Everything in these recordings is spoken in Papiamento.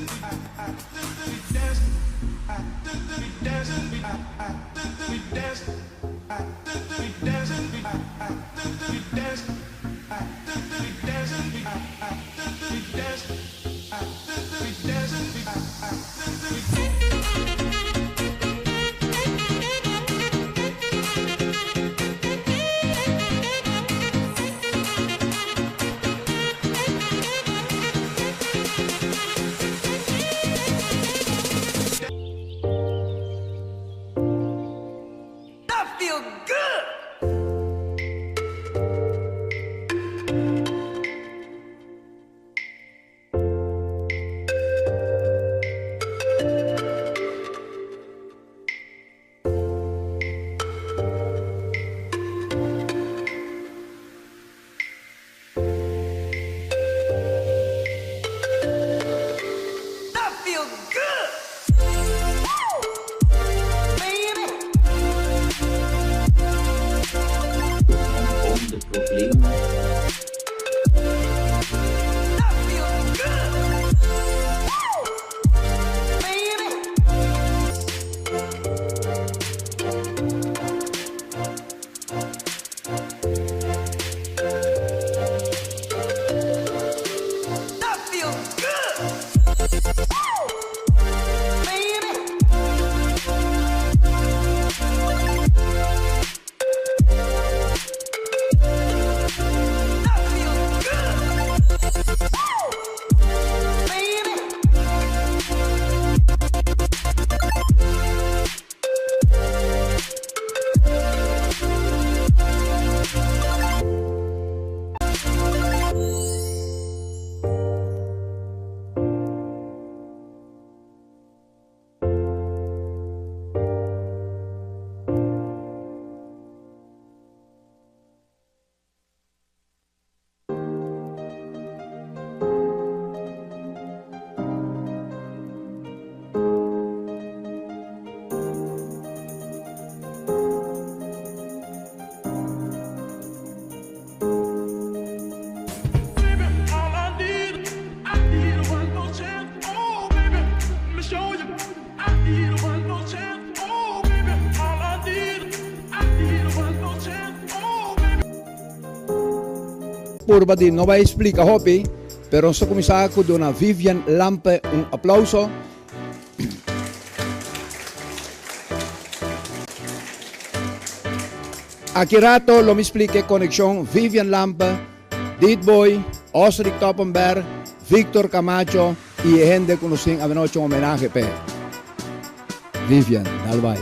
Om de problemen. Purba di no bay splica hopi, pero nos ta cuminsa cu duna Vivian Lampe un aplauso. Aki rato lo mi splica e conexion Vivian Lampe, Dit Boy, Osric Toppenberg, Victor Camacho y e hende cu nos tin avenochi un homenahe p'e. Vivian, dal bay.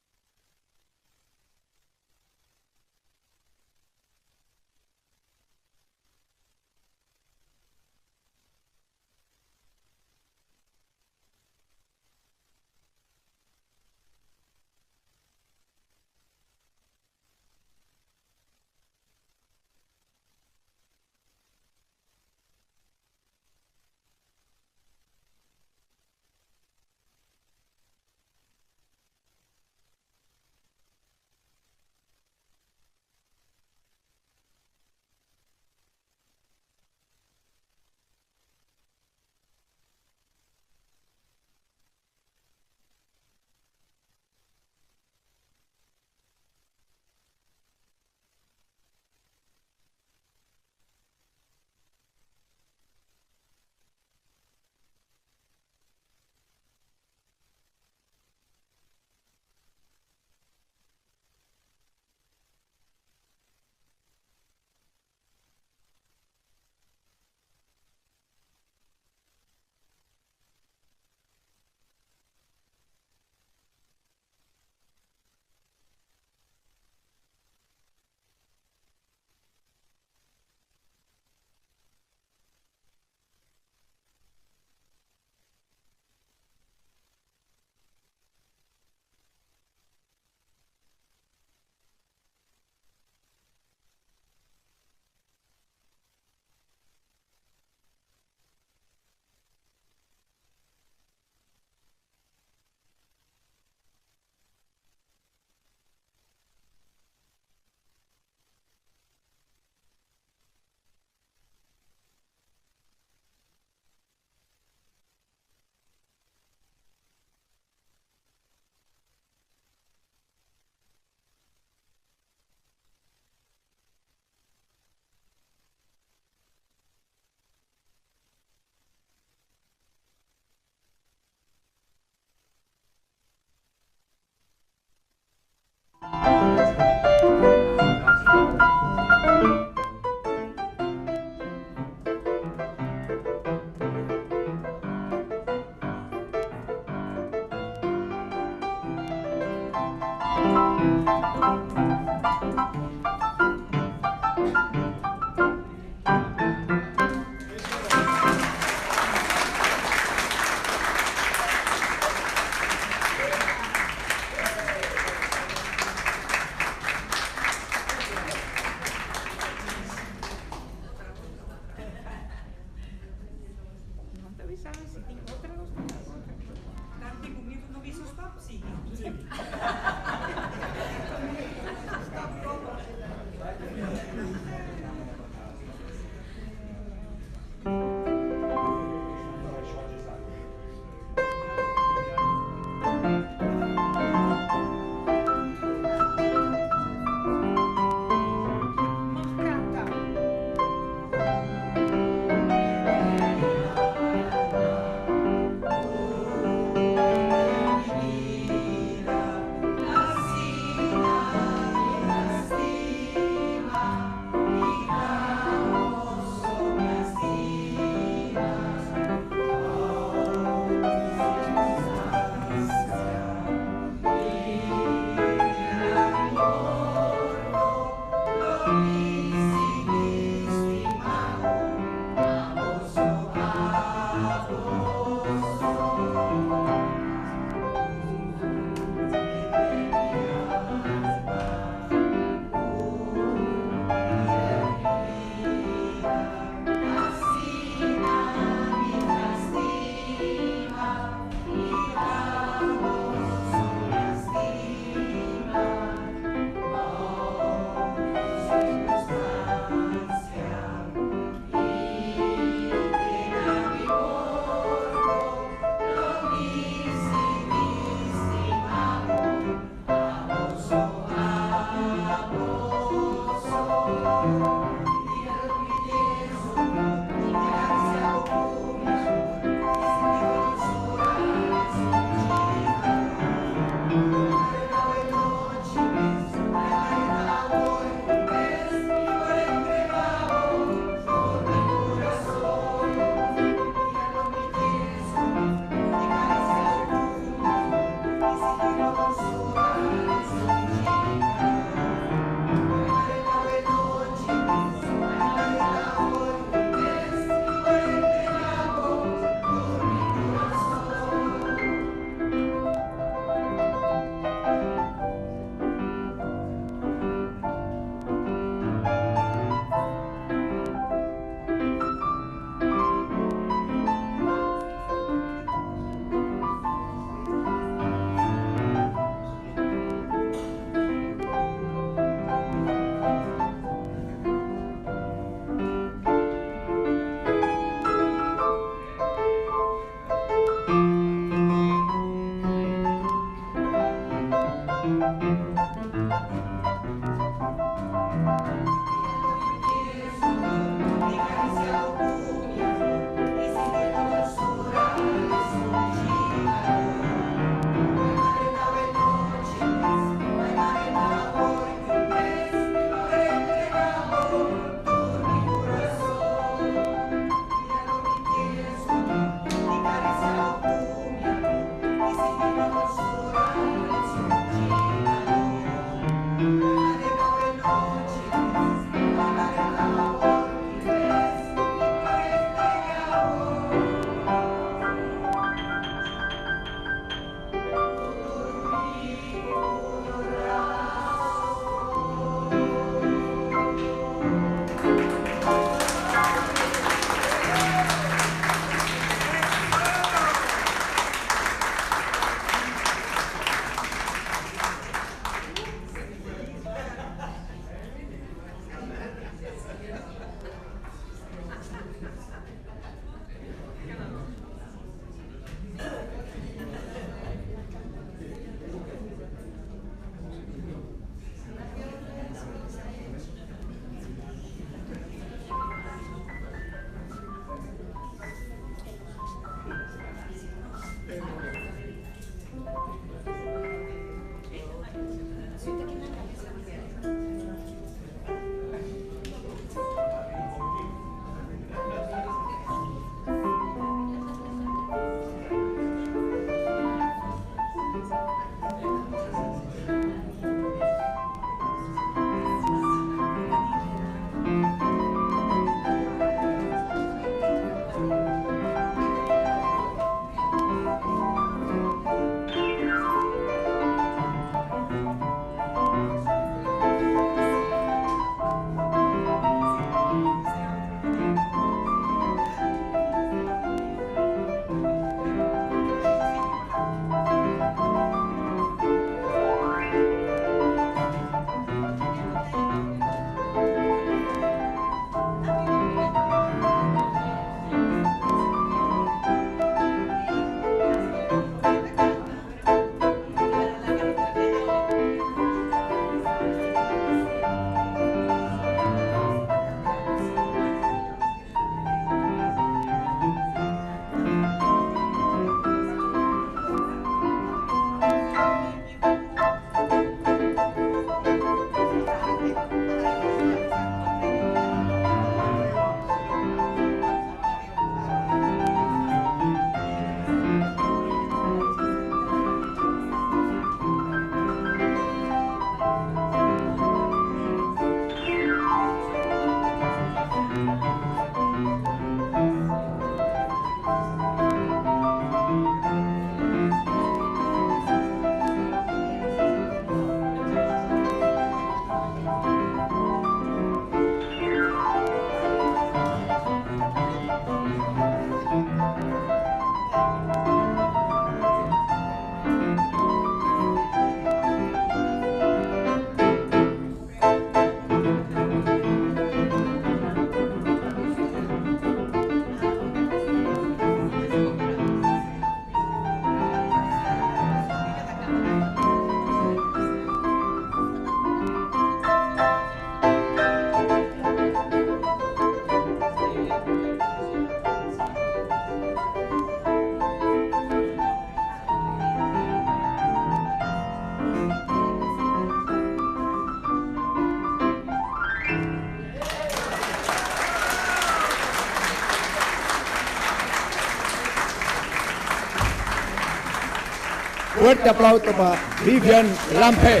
Fuerte aplauso pa Vivian Lampe.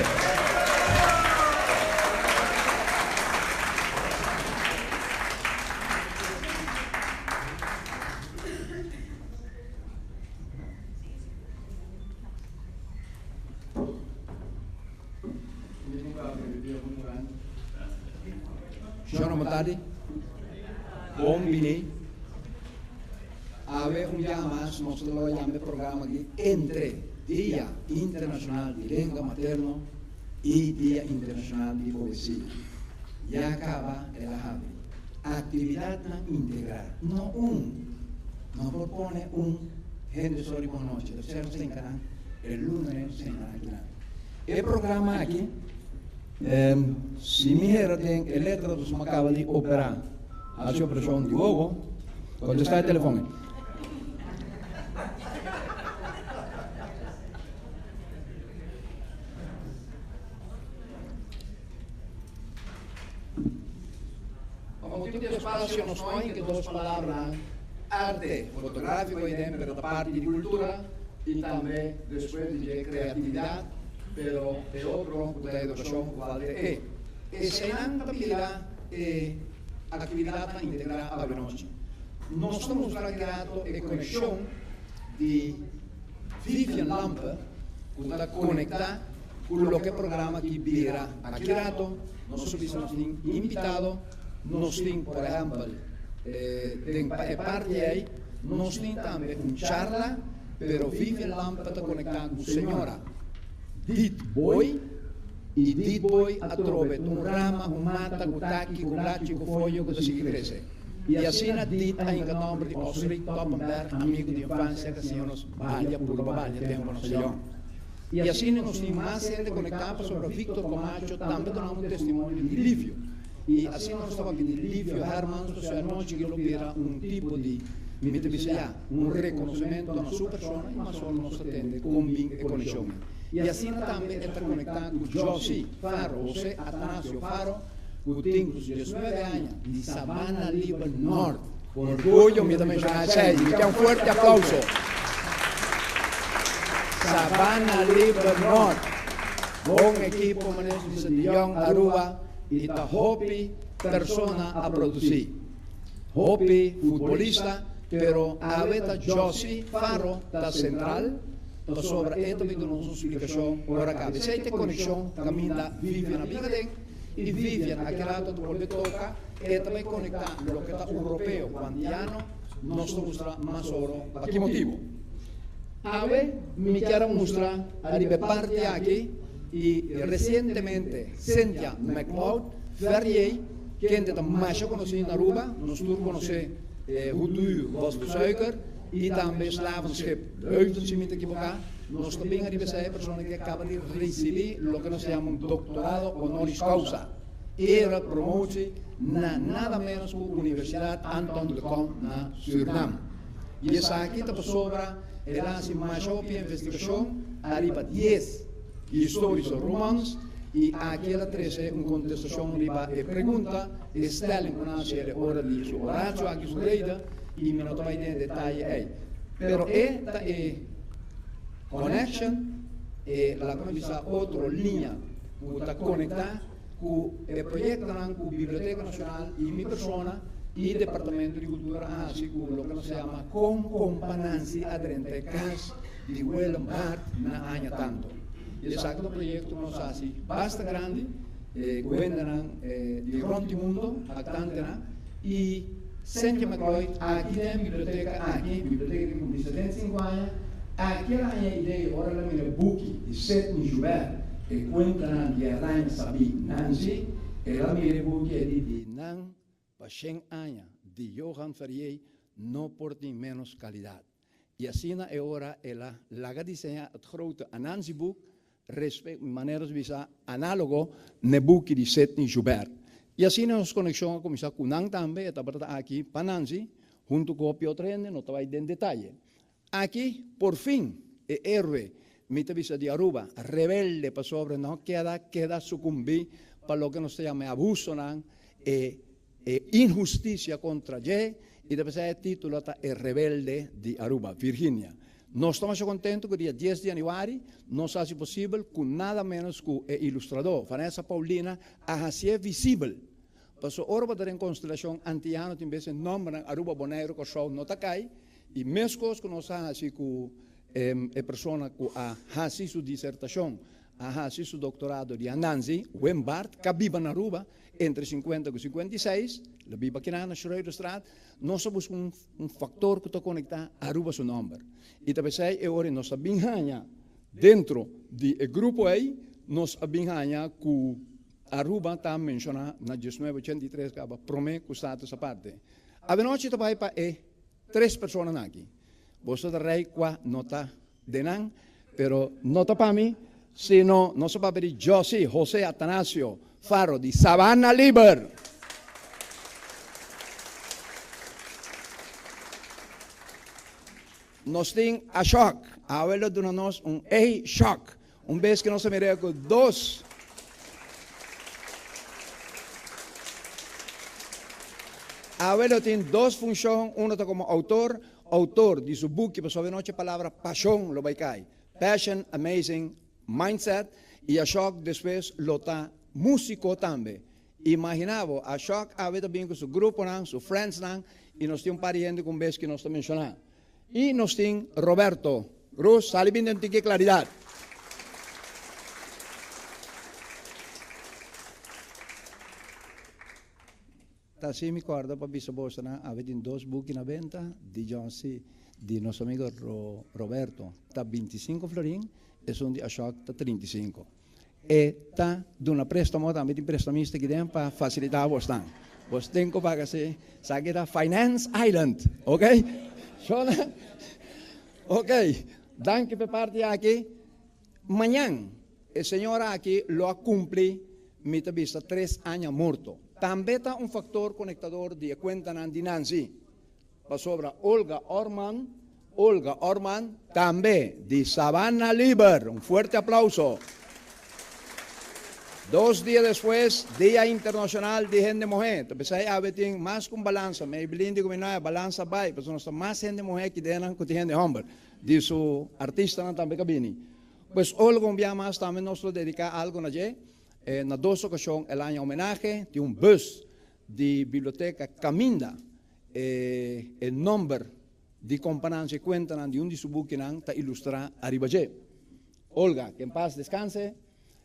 Shona Motadi, bon bini. Awe un biaha mas nos ta logra yama e programa di Entre Dia Internacional di Lenga Materno y Dia Internacional di Poesia. Ya caba el a habri. Actividadnan integra, no un. No por pone un hende so riba un nochi, tercero senka e luna e senka akinan. E programa aki, si mi hera den e letra dus mi a caba di opera. Haci operashon di wowo, kontestá e telefon. Pa motibu di espasio nos no hinka dos palabranan arte fotográfiko ei den, pero ta parti di kultura i tambe despues di dje kreatividat, pero e otro ku ta edukashon ku falta e. Eseinan ta bira e aktividatnan integrá awenochi. Nos ta mustra grato e konekshon di Vivian Lampe ku ta konektá ku loke e programa aki bira. Aki rato nos a bisa nos tin invitado, nos tin por ehèmpel den e parti ei nos tin tambe un charla, pero Vivian Lampe ta konektá ku señora Diet Booi. I di boi atrobe ta un rama, un mata ku taki, ku blachi, ku foyo ku ta sigui krese. I asina Dit a hinka nòmber di Osric Toppenberg, amigu di infansia ku a siña nos balia purba balia tempu nos yòn. I asina nos tin mas hende konektá pasobra Victor Camacho tambe ta duna un testimonio di Livio. I asina nos tabata di Livio Hermans pasobra anochi ki lo bira un tipo di, mi ta bisa ya, un rekonosementu na su persona i mas ora nos ta tende kon bin e konekshon ei. I asina tambe e ta konektá ku Josi Faro, José Atanasio Faro, ku tin ku su diesnuebe aña, di Sabana Liber Nort. Ku orguyo mi ta menshoná esei i mi ke un fuerte aplauso. Sabana Liber Nort, bon ekipo manera su bisa di Jong Aruba i ta hopi persona a produsí. Hopi futbolista, pero awe ta Josi Faro ta sentral. Pasobra e ta bin duna nos un splikashon ora kaba. Esei ta e konekshon kaminda Vivian a bin aden i Vivian a kerato ta bolbe toka, e ta bai konektá loke ta europeo ku antiano, nos ta mustra mas oro. Pa ki motibu? Awe mi kier a mustra ariba e parti aki i resientemente Cynthia McLeod Ferrier, kende ta masha konosí na Aruba, nos tur konosé Hoe duur was de suiker, i tambe Slavenschip Leusden si mi ta ekiboká, nos ta bin ariba esei persona ke kaba di risibí loke nos ta yama un doktorado honoris causa, era promotie na nada ménos ku Universidat Anton de Kom na Sürnam. I esaki ta pasobra el a hasi masha hopi investigashon ariba dies historische romans i aki el a trese un kontestashon riba e pregunta, e stelling ku nan a hasi el e ora di su Horacio aki su rede, i mi no ta bai den e detaye ei. Pero e ta e connection, e laga mi bisa otro liña ku ta konektá ku e proyektonan ku Biblioteka Nashonal i mi persona i Departamento di Kultura a hasi ku loke nos ta yama Kon Kompa Nancy a drenta e kas di Willem Barth na aña tanto. I esaki ta un proyekto ku nos a hasi basta grandi ku hendenan di rònt di mundo, aktantenan, i Cynthia McLeod aki den biblioteka aki, biblioteka di kumpli 75 aña, aki el a haña idea ora el a mira buki di Sidney Joubert, e kuentanan di araña sabí Nanzi, el a mira e buki e di. Di nan pa shen aña di Johan Ferrier no por tin ménos kalidat. I asina e ora el a laga diseñá het grote Anansi-boek, respe, manera nos bisa, análogo n'e buki di Sidney Joubert. I asina nos konekshon a kuminsá ku nan tambe, e tabata aki pa Nanzi, huntu ku hopi otro hende, no ta bai den detaye. Aki, por fin, e héroe, mi ta bisa di Aruba, rebelde pasobra no keda keda sukumbí pa loke nos ta yama e abusonan, e E inhusticia contra dje y ta p'esei e titulo ta E Rebelde di Aruba, Virginia. Nos ta masha kontentu ku dia dies di yanüari nos a hasi posibel ku nada ménos ku e ilustradó Vanessa Paulina a hasié visibel. Pasobra ora bo ta den konstelashon antiano tin bes e nòmbernan Aruba, Boneiru, Kòrsou no ta kai i meskos ku nos a hasi ku e persona ku a hasi su disertashon, a hasi su doktorado di Anansi, Wim Bart, ka biba na Aruba entre sinkuenta ku 56, lo biba kinan na Schreuderstraat. Nos a buska un un faktor ku ta konektá Aruba su nòmber. I ta p'esei e ora nos a bin haña dentro di e grupo ei, nos a bin haña ku Aruba ta menshoná na diesnuebe 83 kaba promé ku Status Aparte. Avenochi ta bai pa e tres personanan aki. Boso ta rei kua no ta den nan, pero no ta pa mi, sino nos a papia di Jossy José Atanasio Faro di Sabana Liber. Nos tin Ashok, awe lo duna nos un A-shock, un bes ku nos a mira ku dos. Awe lo tin dos funshon, uno ta komo outor, outor di su buki pasobra anochi e palabra pashon lo bai kai, Passion, Amazing Mindset, i Ashok despues lo ta músiko tambe. Imagina bo, Ashok awe ta bin ku su gruponan, su friendsnan, i nos tin un par di hende ku un bes ku nos ta menshoná. I nos tin Roberto Cruz, sali bin den tiki klaridat. Ta así mi kòrda pa bisa bosonan awe tin dos buki na benta di John C. Di nos amigo Roberto ta 25 florin, esun di Ashok ta 35. E ta duna préstamo tambe tin prestamista aki den pa fasilitá bosnan. Bos tin ku paga si esaki ta Finance Island, ok? Shona? Ok, danki pa e parti aki. Mañan e señora aki lo a kumpli mi ta bisa tres aña morto. Tambe ta un faktor konektador di e kuentanan di Nancy. Pasobra Olga Orman, Olga Orman, tambe di Sabana Liber. Un fuerte aplauso. Dos dia despues, Dia Internashonal di Hende Muhé. Ta p'esei awe tin mas ku un balansa. Maybelline di ku mi no e balansa bai, pasobra nos ta mas hende muhé ki den nan ku tin hende hòmber. Di su artistanan tambe ka bini. Pues Olga un bia mas tambe nos lo dediká algu na dje. Na dos okashon el haña homenahe. Tin un bus di biblioteka kaminda e e nòmber di kompanan si e kuentanan di un di su bukinan ta ilustrá ariba dje. Olga, ke en pas deskanse.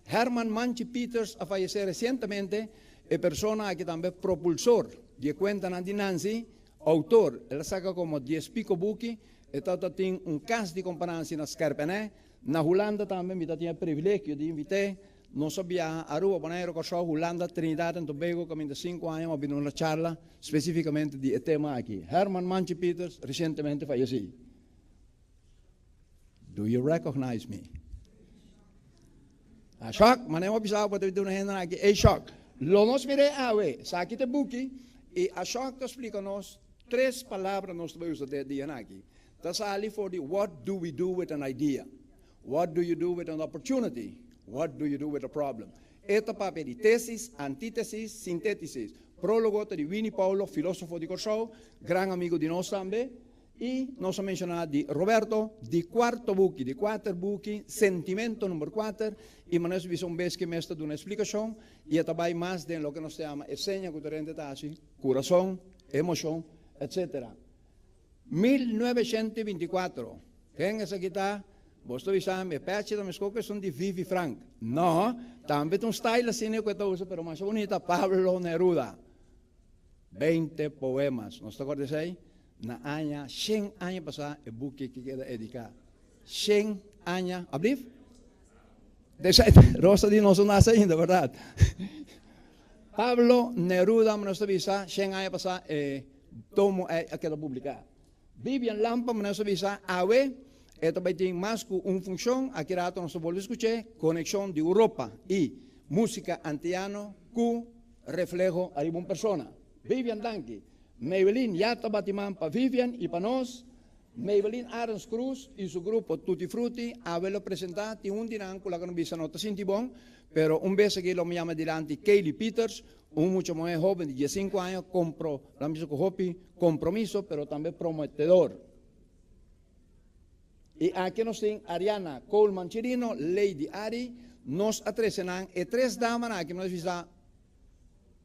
Herman Manchi Pieters a fayesé resientemente, e persona aki tambe propulsor di e kuentanan di Nanzi, outor, el a saka komo dies piko buki, e tabata tin un kas di kompanansi na Skerpenè, na Hulanda tambe mi ta tin e privilegio di invit'é. Nos a biaha Aruba, Boneiru, Kòrsou, Hulanda, Trinidad en Tobago kaminda sinku aña a bini una charla spesífikamente di e tema aki. Herman Manchi Pieters resientemente fayesí. Do you recognize me? A shock, manera mi a bisa bo ta duna hendenan aki e shock. Lo nos mir'é awe, esaki ta e buki i a shock ta splika nos tres palabra nos ta bai usa den e dianan aki. Ta sali for di what do we do with an idea? What do you do with an opportunity? What do you do with a problem? E ta papia di tesis, antitesis, sintetisis. Prólogo ta di Winnie Paulo, filósofo di Kòrsou, gran amigu di nos tambe. I nos a menshoná di Roberto, di kuarto buki, di kuater buki, Sentimento number kuater, i Manuel bisa un bes ke mes ta duna e splikashon i e ta bai mas den loke nos ta yama e seña ku ta rente ta hasi, kurason, emoshon, etsetera. 1924, Ken esaki ta? Bos ta bisa mi, e pechi ta meskos ku esun di Vivi Frank. No, tambe ta un style asina ku e ta usa, pero masha bunita, Pablo Neruda. Beinti poemas. Nos ta kòrda esei? Na aña shen aña pasá e buki aki keda ediká. Shen aña, ablief? Rosa di nos no nase ainda, bèrdat? Pablo Neruda nos ta bisa shen aña pasá e tomo ei a keda publiká. Vivian Lampa nos ta bisa awe e ta bai tin mas ku un funshon, aki rato nos ta bolbe skuch'é, konekshon di Europa i músika antiano ku refleho ariba un persona. Vivian danki. Maybelline ya ta bati man pa Vivian i pa nos. Maybelline Arends Cruz y su grupo Tutti Frutti awe lo presenta tin un di nan cu laga no bisa no ta sinti bon, pero un bes aki lo mi yama dilanti Kaylee Peters, un mucha muhe hoben di diesinco aña compro lo mi bisa cu hopi compromiso pero tambe prometedor. I aki nos tin Ariana Coleman Chirino, Lady Ari, nos a trece nan e tres damanan aki, nos bisa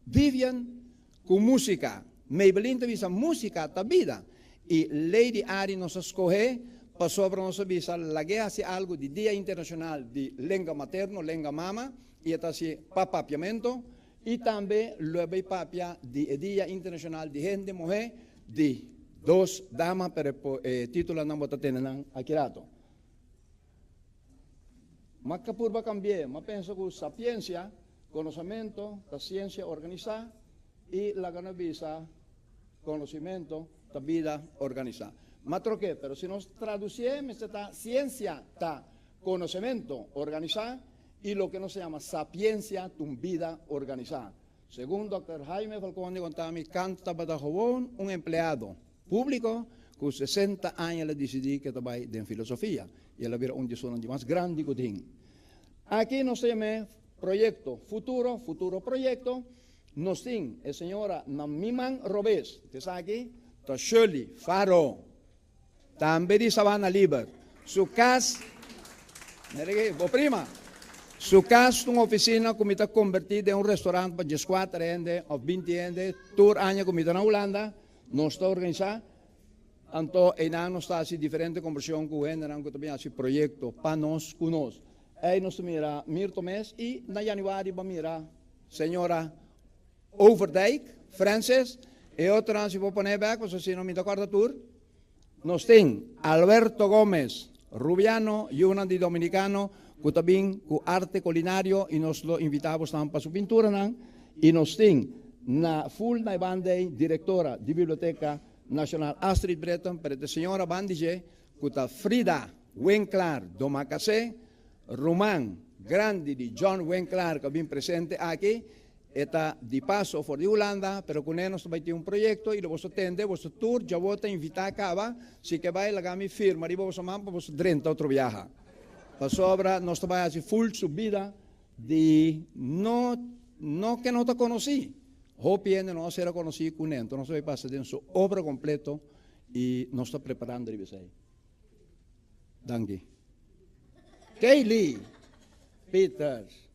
Vivian cu musica, Maybelline ta bisa musica ta bida y Lady Ari nos a scoge pasobra nos a bisa lag'e haci algo di Dia Internacional di Lenga Materno, Lenga Mama, y e ta haci pa Papiamento y tambe lo e bay papia di e Dia Internacional di Hende Muhe di dos dama pero e titulonan bo ta tene nan aki rato. Ma ka purba cambi'é, ma pensa cu sapiencia, conocemento, ta ciencia organisa y laga no bisa conocimento ta bida organisa. Ma troke, pero si nos traducié mester ta ciencia ta conocemento organisa y loke nos ta yama sapiencia ta un bida organisa. Segun Dòkter Jaime Falconi konta mi, Kant tabata gewoon un empleado públiko ku 60 aña el a disidí ku e ta bai den filosofia i el a bira un di esunnan di mas grandi ku tin. Aki nos ta yam'é Proyekto Futuro, Futuro Proyekto. Nos tin e señora na mi man robes, esaki ta Shirley Faro. Tambe di Sabana Liber. Su kas, mira aki, bo prima. Su kas ta un ofisina ku mi ta kombertí den un restorant pa dieskuater hende òf binti hende tur aña ku mi ta na Hulanda. Nos ta organisá, anto einan nos ta hasi diferente kombershon ku hendenan ku ta bin hasi proyekto pa nos ku nos. Ei nos ta mira Mirto mes i na yanüari bo a mira señora Overdijk, Francis, e otronan si bo pone bek pasobra si no mi ta korda tur. Nos tin Alberto Gomez, Rubiano, yunan di Dominicano ku ta bin ku arte kulinario i nos lo invita bosnan pa su pinturanan. I nos tin na ful na e banda ei direktora di Biblioteka Nashonal Astrid Breton, pero e ta señora banda dje ku ta Frida Winklaar Domacassé, ruman grandi di John Winklaar ku a bin presente aki. E ta di paso for di Hulanda, pero kuné nos ta bai tin un proyekto i lo boso tende, boso tur djawó ta invitá kaba, si ke bai laga mi firma riba boso man pa boso drenta otro biaha. Pasobra nos ta bai hasi ful su bida di no no ke no ta konosí. Hopi hende no a sera konosí kuné, enton nos ta bai pasa den su obra kompleto i nos ta preparando riba esei. Danki. Kaylee Peters.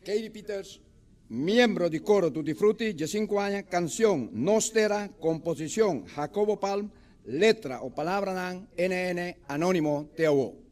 Katie Peters, miembro di Coro Tutti Frutti, diesinku aña, Cancion Nos Tera, composicion Jacobo Palm, letra o palabranan NN Anonimo te awo.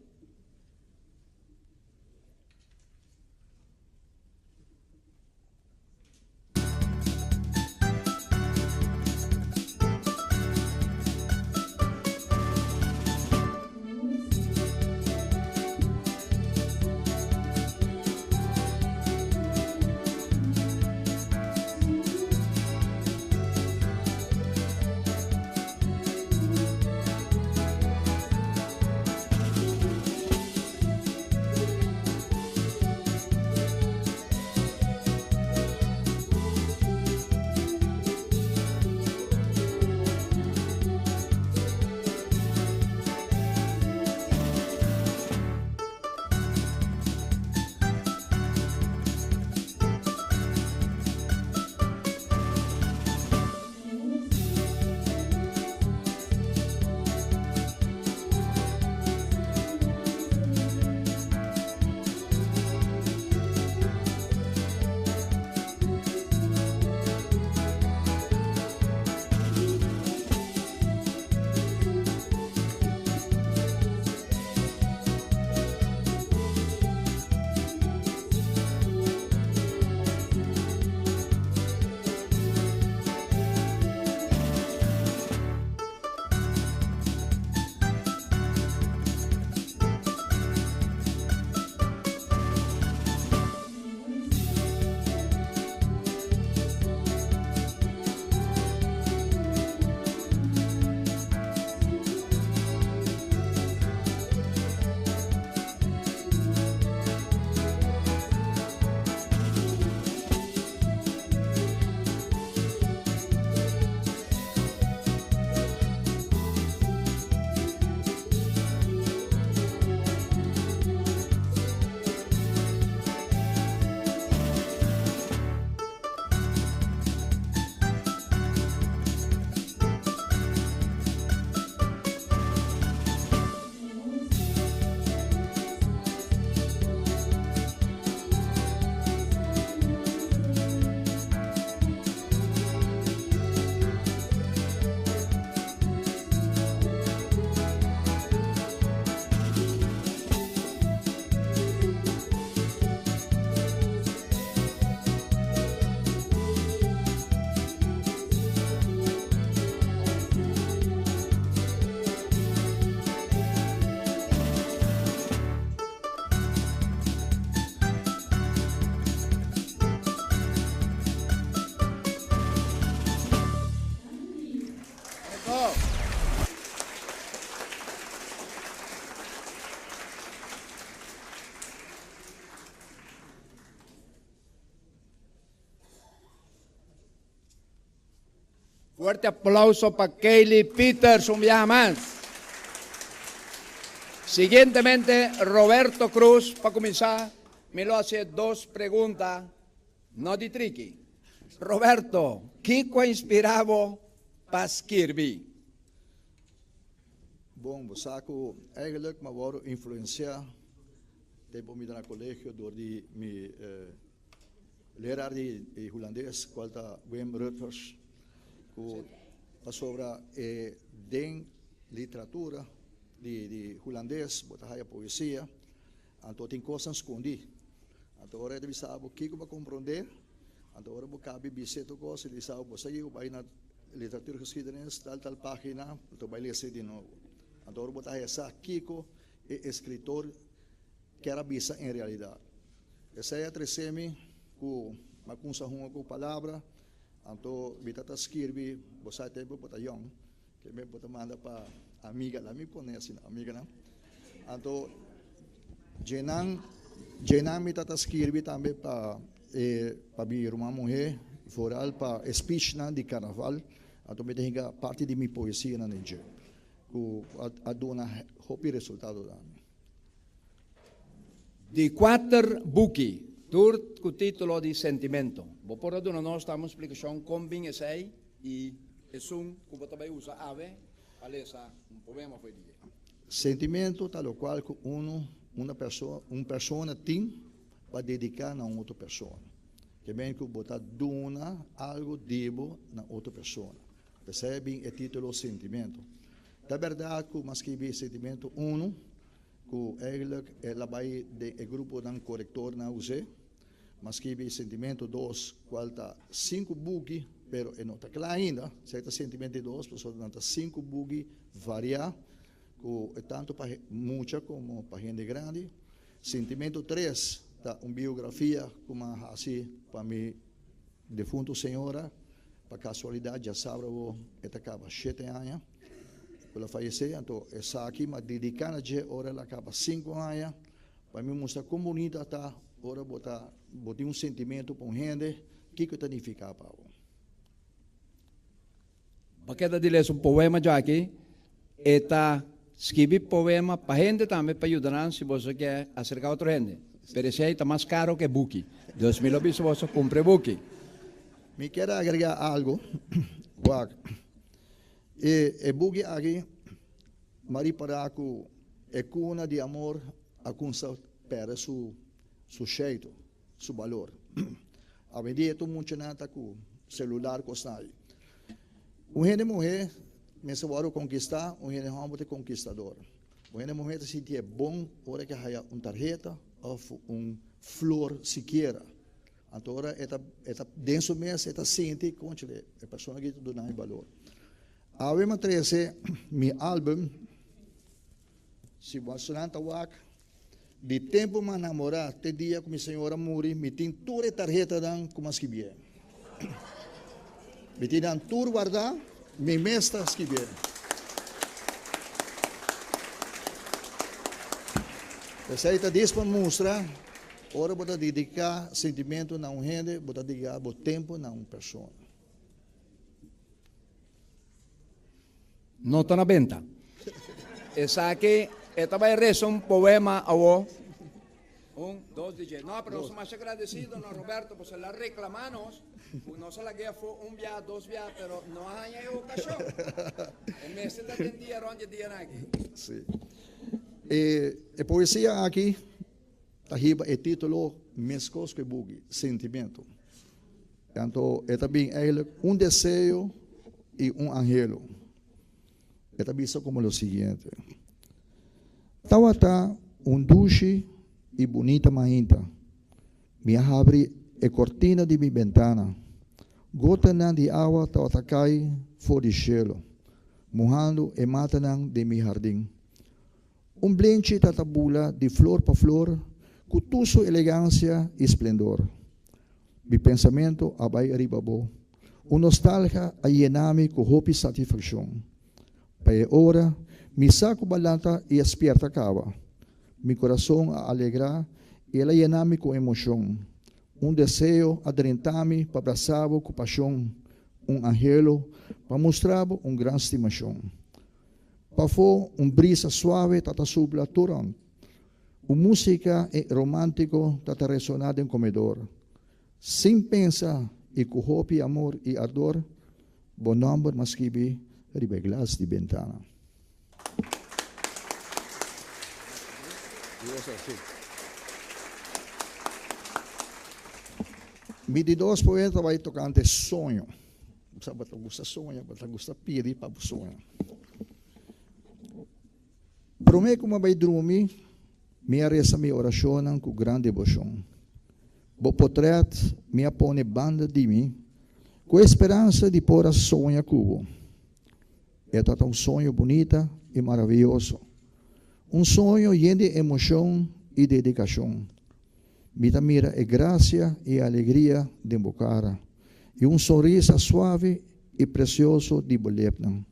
Fuerte aplauso pa Kaylee Pieters un biaha mas. Siguientemente Roberto Cruz, pa cuminsa mi lo haci dos pregunta no di triki. Roberto, kico a inspira bo pa skirbi? Bon, bo sa cu eigenlijk mi a worde influencia tempo mi ta na colegio door di mi Leraar di Hulandes cual ta Wim Rutgers cu pasobra e den literatura di Hulandes bo ta haya poesia anto tin cosnan scondi anto ora e ta bisa bo kico bo a comprende anto ora bo cabi bisa e tur cos e ta bisa bo bo sa kico bay na literatuurgeschiedenis tal tal pagina anto bay lesa di nobo anto ora bo ta haya sa kico e escritor Kier a bisa en realidad. Esei a trece mi cu mi a cunsa hunga cu palabra, anto mi ta ta skirbi, bo sa e tempo bo ta yong, ke mi bo ta manda pa amiga, laat mi pone asina, amiganan, anto djenan, djenan mi ta ta skirbi tambe pa e, pa mi ruman muhe, vooral pa e speechnan di carnaval, anto mi ta hinca parti di mi poesianan den dje, cu a duna hopi resultado tambe. Di kuater buki, tur ku título di Sentimento. Bo por a duna nos tambe un splikashon kon bin esei i esun ku bo ta bai usa awe pa lesa un poema for di dje. Sentimento ta lokual ku unu, una perso, un persona tin pa dediká na un otro persona. Ke men ku bo ta duna algu di bo na otro persona. P'esei a bin e título Sentimento. Ta bèrdat ku m'a skibi Sentimento unu, ku eigenlijk el a bai den e gruponan korektornan us'é. M'a skibi Sentimento dos, kual ta sinku buki, pero e no ta kla ainda. Esei ta Sentimento dos, pasobra nan ta sinku buki variá, ku tantu pa mucha komo pa hende grandi. Sentimento tres ta un biografia ku m'a hasi pa mi Defunto señora, pa casualidad djasabra bo e ta caba shete aña cu el a fayece, anto esaki m'a dedica na dje ora el a caba cinco aña pa mi mustra con bunita ta ora bo ta bo tin un sentimento pa un hende, kico e ta nifica pa bo. Bo keda di lesa un poema djaki, e ta skibi poema pa hende tambe pa yuda nan si boso ke aserka otro hende. Pero esei ta mas karo ke buki. Dus mi lo bisa boso kumpra e buki. Mi kier agrega algo, wak, e e buki aki m'a ripara ku e kuna di amor a kumsa perde su su sheito, su balor. Awendia tur muchanan ta ku celular kosnan ei. Un hende muhé mester wòrdu konkistá, un hende hòmber ta e konkistador. Un hende muhé ta sintié bon ora ke haya un tarheta òf un flor sikiera. Anto ora e ta e ta den su mes e ta sinti, kònchale, e persona aki ta duna mi balor. Awe mi a trese mi álbum, si bo nan ta wak. Di tempu m'a namorá te dia ku mi señora muri, mi tin tur e tarhetanan ku m'a skibié. Mi tin nan tur wardá, mi mes ta skibié. Esei ta dis pa mustra, ora bo ta dediká sentimentu na un hende, bo ta dediká bo tempu na un persona. No ta na benta. Esaki e ta bai reza un poema awo. Un, dos, DJ. No, pero nos ta masha agradecido na Roberto pasobra el a reclama nos cu nos a lag'é afó un bia, dos bia, pero no a haña e ocasion. E mester ta den dia rond dje dianan aki. Sí. E, e poesia aki ta hiba e titulo meskos ku e buki, Sentimiento. Anto e ta bin eigenlijk un deseo y un anhelo. E ta bisa como lo siguiente, Tawata un dushi y bunita mainta. Mi a habri e cortina di mi bentana. Gotanan di awa tawata cay for di shelo, muhando e matanan den mi hardin. Un blenchi ta ta bula di flor pa flor ku tur su elegansia i splendor. Mi pensamentu a bai riba bo. Un nostalgia a yena mi ku hopi satisfakshon. Pa e ora, mi sa ku bo a lanta i a spierta kaba. Mi kurason a alegrá i el a yena mi ku emoshon. Un deseo a drenta mi pa brasa bo ku pashon. un anhelo pa mustra bo un gran stimashon. Pafó un brisa suave ta ta supla tur rònt. Un músika romántiko ta ta resoná den komedor. Sin pensa i ku hopi amor i ardor, bo nòmber m'a skibi riba e glas di bentana. Mi di dos poema ta bai tokante soño. Bo sa bo ta gusta soña, bo ta gusta pidi pa bo soña. Promé ku mi a bai drumi, mi a resa mi orashonnan ku gran deboshon. Bo potrèt mi a pone banda di mi ku e speransa di por a soña ku bo. E tabata un soño bunita i maravioso. Un soño yen di emoshon i dedikashon. Mi ta mira e grasia i e alegria den bo kara i un sonrisa suave i presioso di bo lepnan.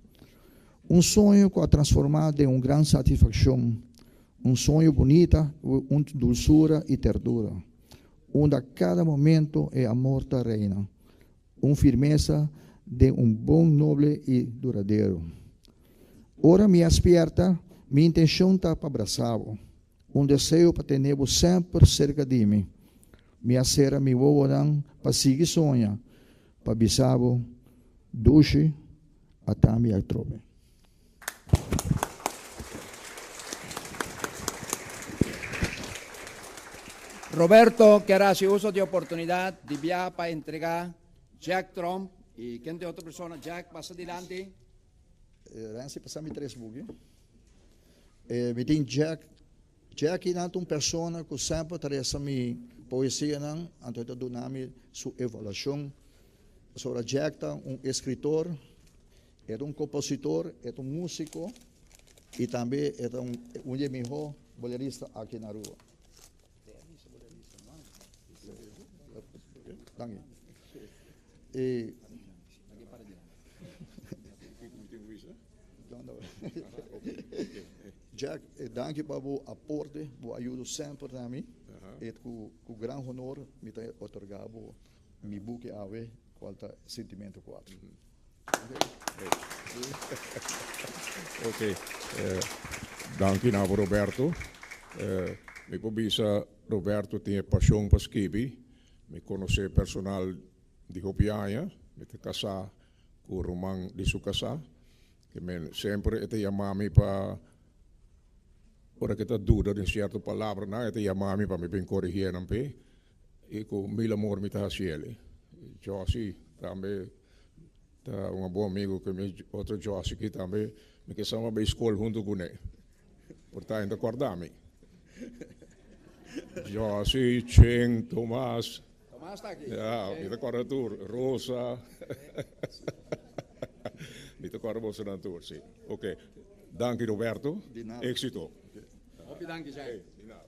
Un soño ku a transformá den un gran satisfakshon, un soño bunita ku un dulsura i terdura, unda kada momento e amor ta reina. Un firmesa den un bon noble i duradero. Ora mi a spierta, mi intencion ta pa brasa bo. Un deseo pa tene bo semper cerca di mi. Mi a cera mi wowonan pa sigui soña, pa bisa bo, Dushi, ata mi atrobe. Roberto kier haci uso di oportunidad di bia pa entrega Jack Tromp y ken te otro persona. Jack, pasa dilanti. Renzi, pasa mi tres buki. Mi tin Jack. Jack nan ta un persona cu semper ta reza mi poesianan, anto e ta duna mi su evaluacion. Pasobra Jack ta un escritor. E ta un kompositor, e ta un músiko i tambe e ta un di e mihó bolerista aki na Aruba. Danki. E Jack, danki pa bo aporte, bo ayudo semper na mi. E ku gran honor mi ta otorga bo mi buki awe kual ta Sentimento 4. Ok, danki na bo Roberto. Mi por bisa Roberto tin e pasion pa skibi. Mi konosé personal di hopi aña. Mi ta kasá ku ruman di su kasá. Ke men semper e ta yama mi pa ora ke ta duda den sierto palabranan e ta yama mi pa mi bin korigié nan p'e. I ku mil amor mi ta hasi el. Jossy tambe ta un bon amigo ku mi otro Jossy aki tambe mi ke sama bai skol huntu kuné. Por ta hende kòrda mi. Jossy, Chen, Tomas. Tomas ta aki. Ya, mi ta kòrda tur. Rosa. Mi ta kòrda bosonan tur, si. Oke. Danki Roberto. Di nada. Éksito. Hopi danki, Jack. Di nada.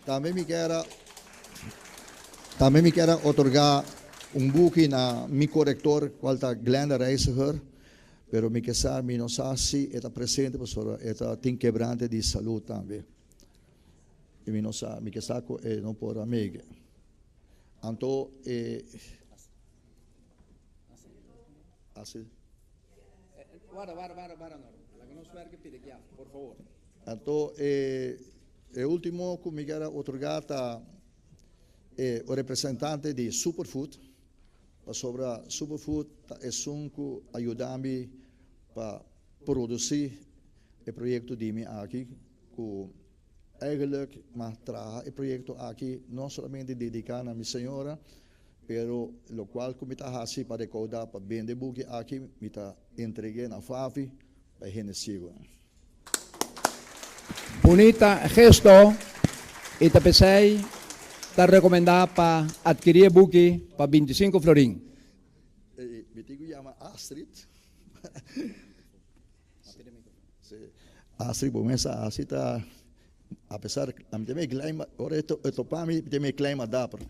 Tambe mi kier a Tambe mi kier a otorga un buki na mi korektor kual ta Glenda Reiziger, pero mi ke sa mi no sa si e ta presente pasobra e ta tin kebrante di salud tambe i mi no sa mi ke sa ku e no por a mege. Anto e Así. Warda, warda, warda, warda no. Laga nos werk pidi kia, por favor. Anto e e ultimo ku mi kier a otorgá ta e representante di Superfood, pasobra Superfood ta esun ku a yuda mi pa produsí e proyekto di mi aki ku eigenlijk mi a traha e proyekto aki no solamente dediká na mi señora, Pero locual cu mi ta haci pa recauda pa bende buki aki, mi ta entregu'e na Favi pa e hende ciegonan. Bunita gesto y ta pesey ta recomenda pa adkiri e buki pa 25 florin. Mi tin cu yama Astrid. Astrid bo mes a haci ta apesar ami ta mey klein ora e topa mi mi ta mey klein mas dapper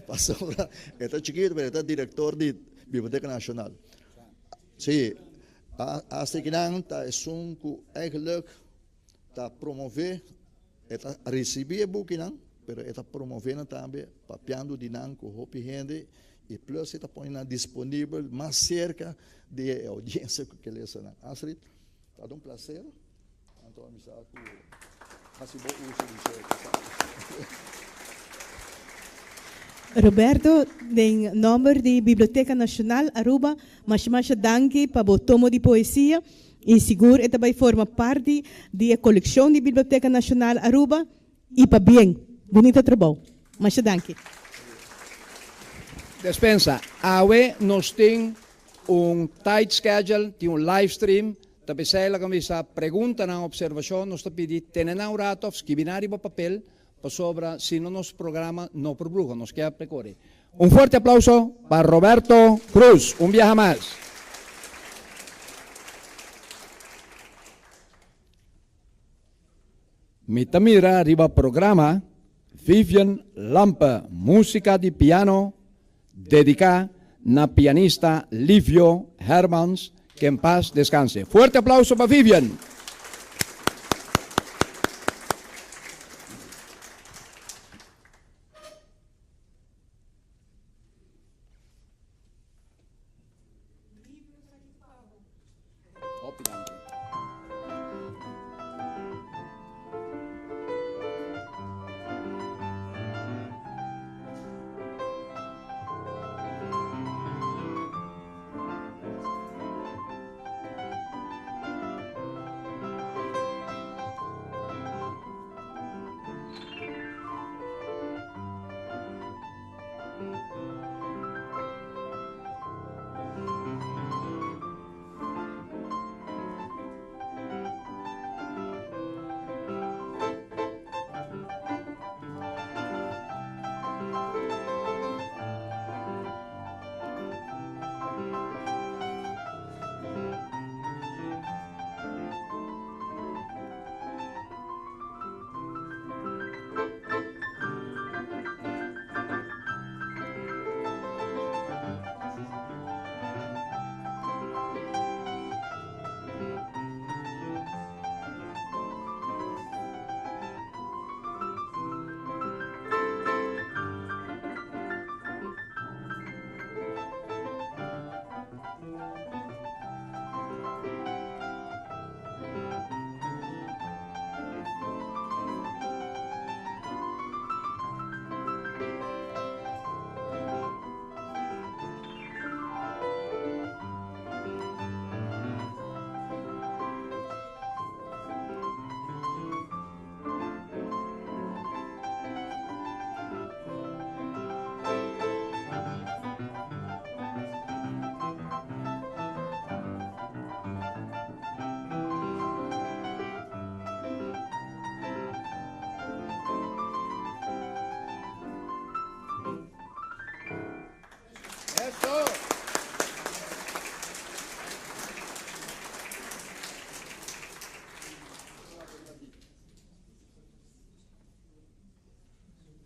pasobra e ta chikito pero e ta director di Biblioteca Nacional si Astrid kinan ta esun cu eigenlijk ta promove e ta ricibi e bukinan pero e ta promove nan tambe papiando di nan cu hopi hende. I plus e ta pone nan disponibel mas serka di e oudiensia ku ke lesa nan. Astrid, ta un plaser. Anto mi sa ku hasi bo uso di dje. Roberto, den nomber di Biblioteca Nacional Aruba, masha masha danki pa bo tomo di poesia y sigur e ta bay forma parti di e coleccion di Biblioteca Nacional Aruba y pabien. Bunita trabou. Masha danki. Despensa, awe nos tin un tight schedule, tin un live stream, ta pesey laga mi bisa preguntanan, observacion nos ta pidi tene nan un rato of skibi nan riba papel pasobra si no nos programa no por bruha, nos ke a prekore. Un fuerte aplauso pa Roberto Cruz un biaha mas. Mi ta mira riba programa Vivian Lampe, Musica di piano dedica na pianista Livio Hermans, que en paz descanse. Fuerte aplauso pa Vivian! Hopi danki.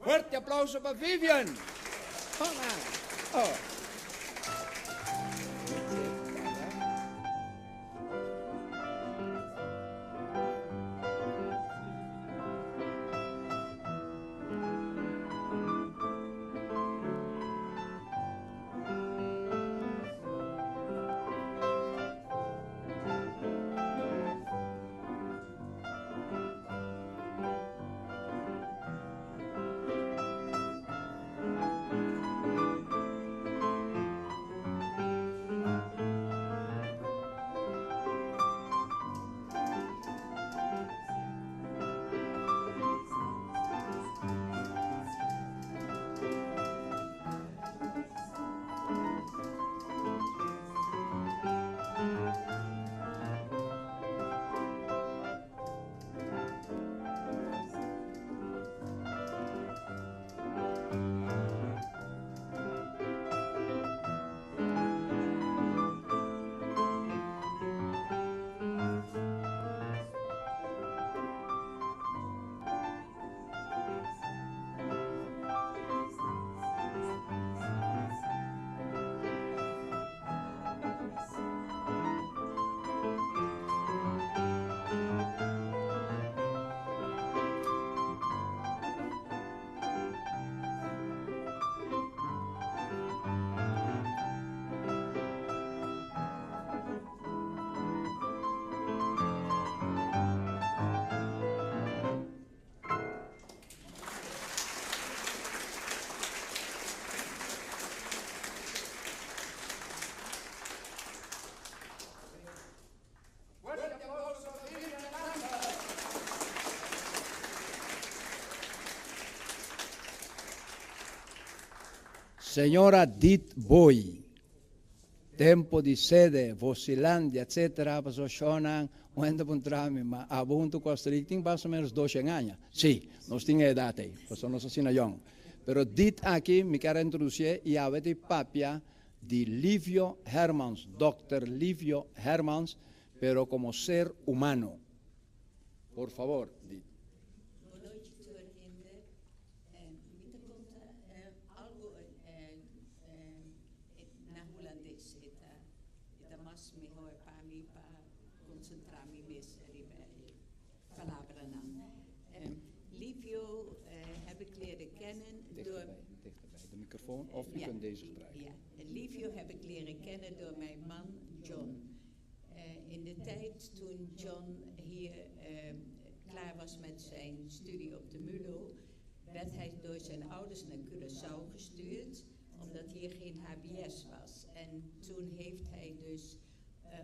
Fuerte aplauso pa Vivian. Oh. Señora Dit Boy, tempo di sede, Vosilandia, etc. Paso shonan, un hende puntra mi, ma abo hunto cu Astrid tin mas o menos 200 aña. Si, nos tin e edad ey, paso nos asina yong. Pero Dit aki mi kier a introduci'e y awe di papia di Livio Hermans, Dòkter Livio Hermans, pero como ser humano. Por favor, Dit. Bonochi tur hende. Mi ta konta algu na hulandes. E ta e ta mas mehor pa mi pa konsentrá mi mes riba e palabranan. Livio heb ik leren kennen door. Dichterbij, dichterbij de microfoon of u kunt deze gebruiken. Ja, Livio heb ik leren kennen door mijn man John. In de tijd toen John hier klaar was met zijn studie op de MULO, werd hij door zijn ouders naar Curaçao gestuurd, omdat hier geen HBS was. En toen heeft hij dus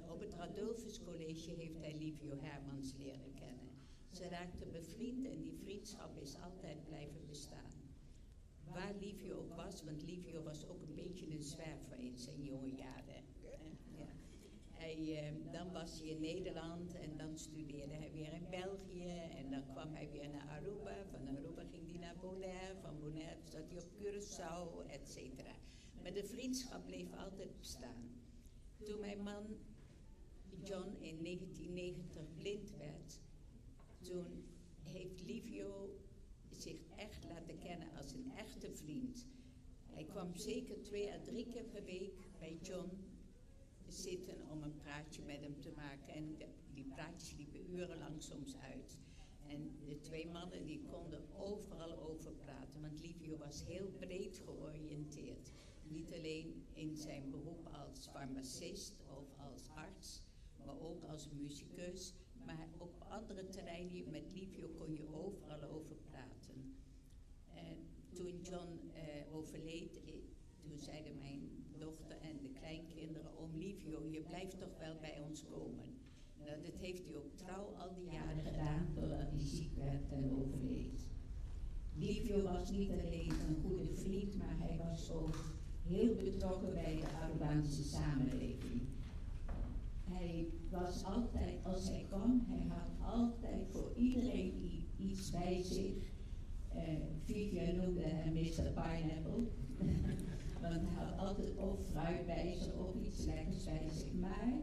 op het Radulphus College heeft hij Livio Hermans leren kennen. Ze raakten bevriend en die vriendschap is altijd blijven bestaan. Waar Livio ook was, want Livio was ook een beetje een zwerver in zijn jonge jaren. Ja. Dan was hij in Nederland en dan studeerde hij weer in België en dan kwam hij weer naar Aruba. Van Aruba ging hij naar Bonaire, van Bonaire zat hij op Curaçao, et cetera. Maar de vriendschap bleef altijd bestaan. Toen mijn man John in 1990 blind werd, toen heeft Livio zich echt laten kennen als een echte vriend. Hij kwam zeker 2 à 3 keer per week bij John zitten om een praatje met hem te maken. En die praatjes liepen urenlang soms uit. En de 2 mannen die konden overal over praten, want Livio was heel breed georiënteerd. Niet alleen in zijn beroep als farmacist of als arts, maar ook als muzikus. Maar op andere terreinen, met Livio kon je overal over praten. En toen John overleed, toen zeiden mijn dochter en de kleinkinderen, oom Livio, je blijft toch wel bij ons komen. Nou, dat heeft hij ook trouw al die jaren gedaan, totdat hij ziek werd en overleed. Livio was niet alleen een goede vriend, maar hij was ook heel betrokken bij de Arubaanse samenleving. Hij was altijd, als hij kwam, hij had altijd voor iedereen iets bij zich. Vivian noemde hem mister Pineapple, want hij had altijd of fruit bij zich of iets lekkers bij zich. Maar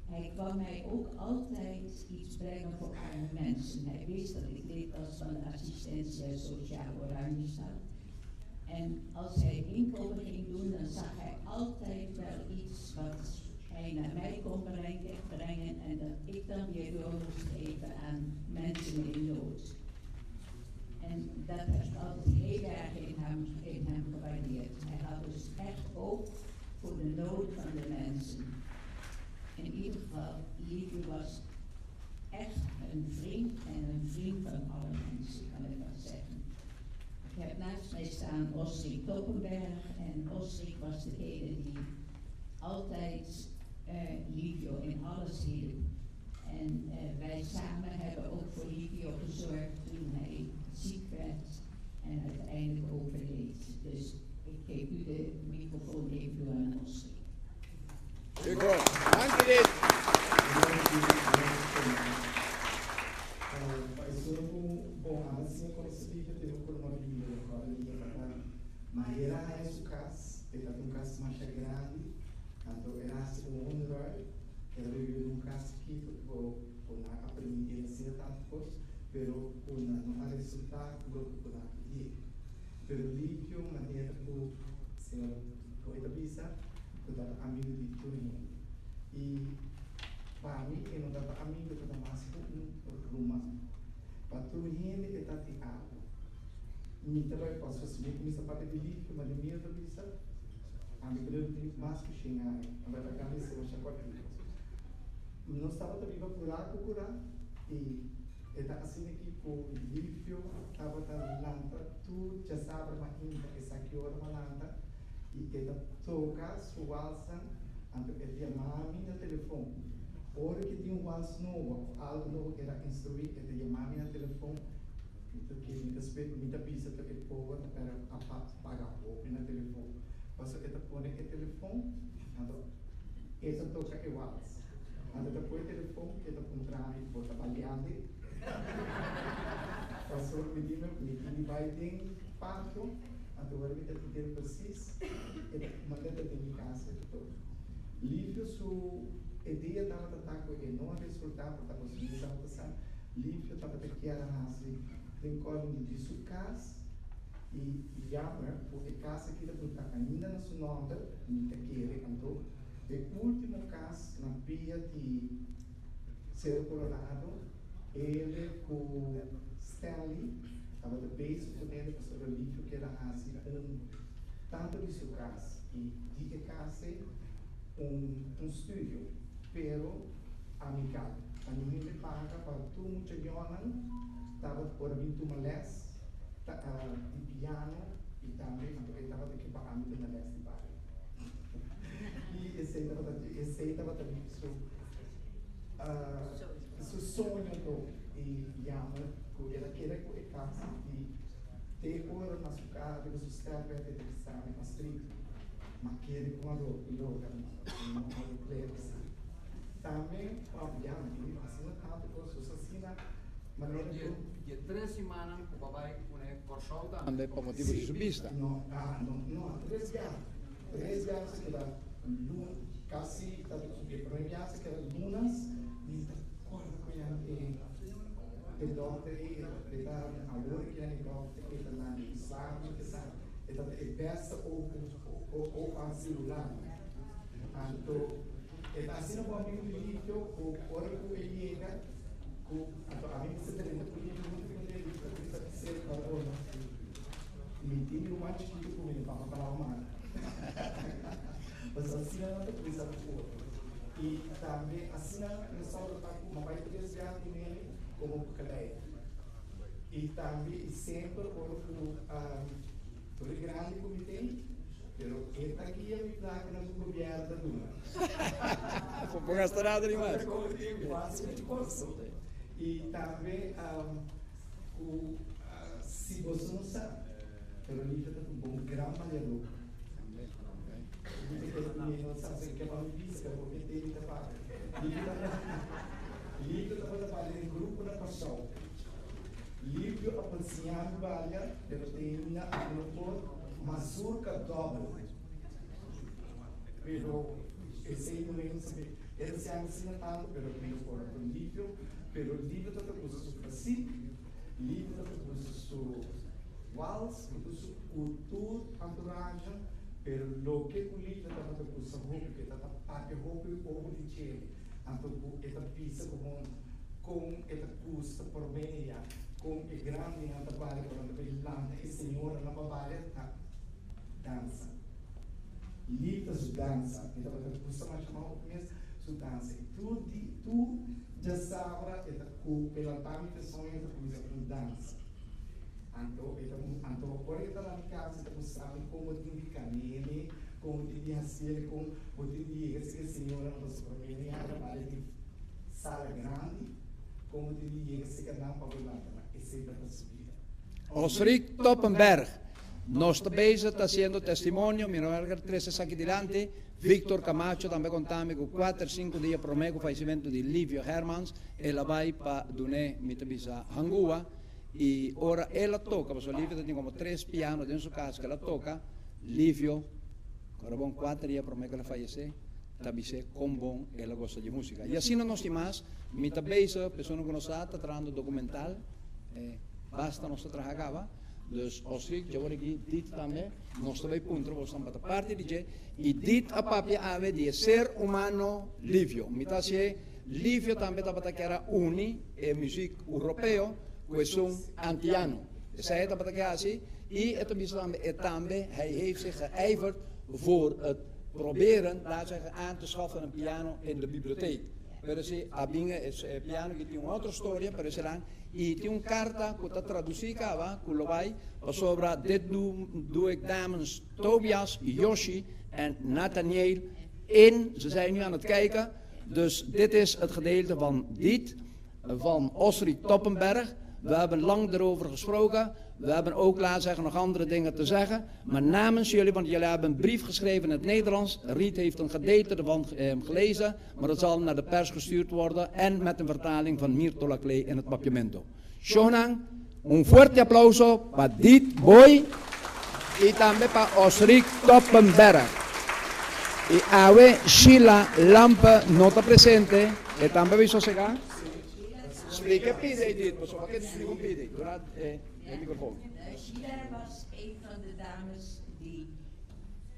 hij kwam mij ook altijd iets brengen voor arme mensen. Hij wist dat ik lid was van de Assistentia Sociaal Oranjestad. En als hij inkopen ging doen, dan zag hij altijd wel iets wat hij naar mij kon brengen en dat ik dan weer door moest geven aan mensen in nood. En dat heb ik altijd heel erg in hem gewaardeerd. Hij had dus echt oog voor de nood van de mensen. In ieder geval, Livio was echt een vriend en een vriend van alle mensen, kan ik wel zeggen. Ik heb naast mij staan Osrik Toppenberg en Osrik was degene die altijd Livio in alles hielp. En wij samen hebben ook voor Livio gezorgd toen hij ziek werd en uiteindelijk overleed. Dus ik geef nu de microfoon even door aan Osrik. Ik hoor. Dank je, Dit. Maar era em sua casa, ele tem um casa mais grande, então era assim um honor, ele viveu num casa que o na aprender assim tanto coisa, pero com não a resultar do que com a pedir. Pero Livio maneira que o senhor Poeta Bisa, que era amigo de todo E para mim, ele não estava amigo, ele estava mais um romano. Para todo mundo, ele estava de água. Mi também posso assumir que mista parte de Livio, mas de minha vista, a mim eu tenho mais que chegar, vai para cá se você pode. Não estava também para curar, curar e está assim aqui com Livio, estava na lanta, tu já sabe mas ainda essa aqui hora uma lanta e ele toca sua alça, então ele chama no telefone. Hora que tinha um waltz novo, algo novo que era instruir, ele chamava no telefone. Porque muitas vezes, muita pizza que o povo para pagar pouco no telefone. Pasobra e ta pone e telefon, anto e ta toka e wals. Anto e ta pone e telefon, e ta puntra mi, Bo ta baliande? Pasobra mi di mi tin di bai den patio, anto ora mi ta pidel precies, e ta manda ta den mi cas e ta toka. Livio su idea tabata ta cu e no a resulta, por ta boso mes tabata sa, Livio tabata kier a haci den colony di su cas, I jammer ku e kas aki ta punta ainda na su nòmber, mi ta kere anto e último kas na pia di Cerro Colorado, ele ku Stanley tabata bezig ku nele pasobra Livio kier a hasi un tanto di su kas i di e kas ei un un studio pero amical pa niun hende paga pa tur mucha yònan tabata por a bin tuma lès. Ta di piano y tambe anto e tabata ke pa ami ta na les di baile. Y esey tabata esey tabata mi su su soño to y jammer cu el a keda cu e cas di te ora na su cas riba su sterfbed e ta bisa mi Astrid ma kere cu a logra no a logra esey. Tambe ya mi asina tanto cos asina. Manera Dje ku. Dje tres simannan ku bo a bai kuné Kòrsou tambe. Tambe pa motibu di su bista. No, ah, no, no, tres biaha. Tres biaha se keda luna, kasi ta e prome biaha se keda lunas, mi ta kòrda ku ya e e dòkter ei e ta awor ku ya e dòkter ei ta na Islami ke sa e ta e bèste oku oku a sirulan. Anto e ta asina bon amigu di Livio ku ora ku e yega. Ku anto ami mester drenta ku mi huntu ku mi ta bisa bis'é Barbosa, Mi tin mi ruman chikitu ku mi no papa palabra malo. Pasobra asina nan ta kuminsá ku otro. I tambe asina nos tabata ta ku mama i tres biaha ku nene komo begeleid. I tambe i semper ora ku tur e grandi ku mi tin, pero e ta guia mi plakanan ku gobièrnu ta duna. Bo gasta nada di mas. I tambe ku si boso no sa, pero Livia ta un bon gran baliadó. Mi ta kere ku mi no sa si ke pa mi bisa, pero bo mete mi ta papia. Livia tabata balia den grupo na Kòrsou. Livio a por siña mi balia, pero te ainda ami no por mazurka dòbel. Pero esey no hende sabi. E ta siña mi asina tantu, pero mi no por con Livio. Pero Livio ta ta usa su classiek, Livio ta ta usa su wals, e ta usa cu tur entourage, pero loke cu Livio tabata usa hopi, cu e ta ta papia hopi over di djele, anto cu e ta bisa como con e ta gusta por media, con e grandinan ta balia, por nan ta bay lanta e señoranan pa balia, ta dansa. Lita su dansa. Mi tabata gusta masha mas hopi mes su dansa. I tur di tur djasabra e ta ku e lantá mi te soña e ta kuminsá ku un dansa. Anto e ta anto ora e ta na mi kas e ta mustra mi kon bo tin di kanele, kon bo tin di hasiel, kon bo tin di yega si e señoranan pasobra mi a yega bali di sala grandi, kon bo tin di yega serka nan pa bo lanta nan. Esei tabata su bida. Osric Toppenberg, Nos ta bezig ta haciendo testimonio, mi no a trece esaki dilanti, Victor Camacho tambe conta mi cu cuater cinco dia prome cu fallecimento di Livio Hermans el a bay pa dun'e mi ta bisa hangua y ora el a toca, pasobra Livio ta tin como tres piano den su cas cu el a toca, Livio ora bon cuater dia prome cu el a fallece ta bis'e con bon el a gosta dje musica. Y asina nos tin mas, mi ta bezig, persona cu nos sa ta trahando documental, basta nos ta traha caba. Dus Osric dje ora aki dit tambe, nos ta bay puntra bosnan pa ta parti di dje, y dit a papia awe di e ser humano Livio. Mi ta hacié, Livio tambe tabata kier a uni e muziek Europeo cu esun Antiano. Esey e tabata kier haci, y e ta bisa tambe, e tambe, hij heeft zich geijverd voor het proberen, laat zeggen, aan te schaffen een piano in de bibliotheek. Pero si a bin e piano aki tin un otro storia, pero esey I tin un karta ku ta tradusí kaba ku lo bai pasobra dit doe ik namens Tobias, Yoshi en Nathaniel in. Ze zijn nu aan het kijken. Dus dit is het gedeelte van dit, van Osri Toppenberg. We hebben lang erover gesproken. We hebben ook, laat zeggen, nog andere dingen te zeggen. Maar namens jullie, want jullie hebben een brief geschreven in het Nederlands. Riet heeft een gedeelte ervan gelezen. Maar dat zal naar de pers gestuurd worden. En met een vertaling van Mirto Laclé in het Papiamento. Shonan, un fuerte aplauso pa Diet Boy y tambe pa Osric Toppenberg. Y awe Sheila Lampe no ta presente, e tambe a bay sosega. Splica e pide, Edith, pasobra ke splica un pide. Duna e microfoon. Sheila was een van de dames die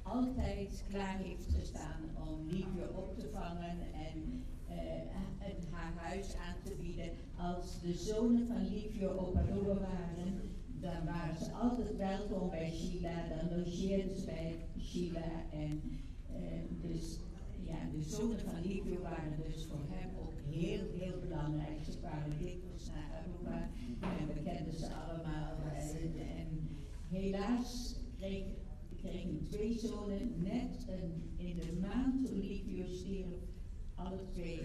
altijd klaar heeft gestaan om Livio op te vangen en haar huis aan te bieden. Als de zonen van Livio op Aruba waren, dan waren ze altijd welkom bij Sheila, dan logeerden ze bij Sheila. En dus ja, de zonen van Livio waren dus voor hem ook heel, heel belangrijk. Ze kwamen dikwijls naar Aruba en we kenden ze allemaal. En helaas kregen twee zonen net in de maand toen Livio stierf, alle twee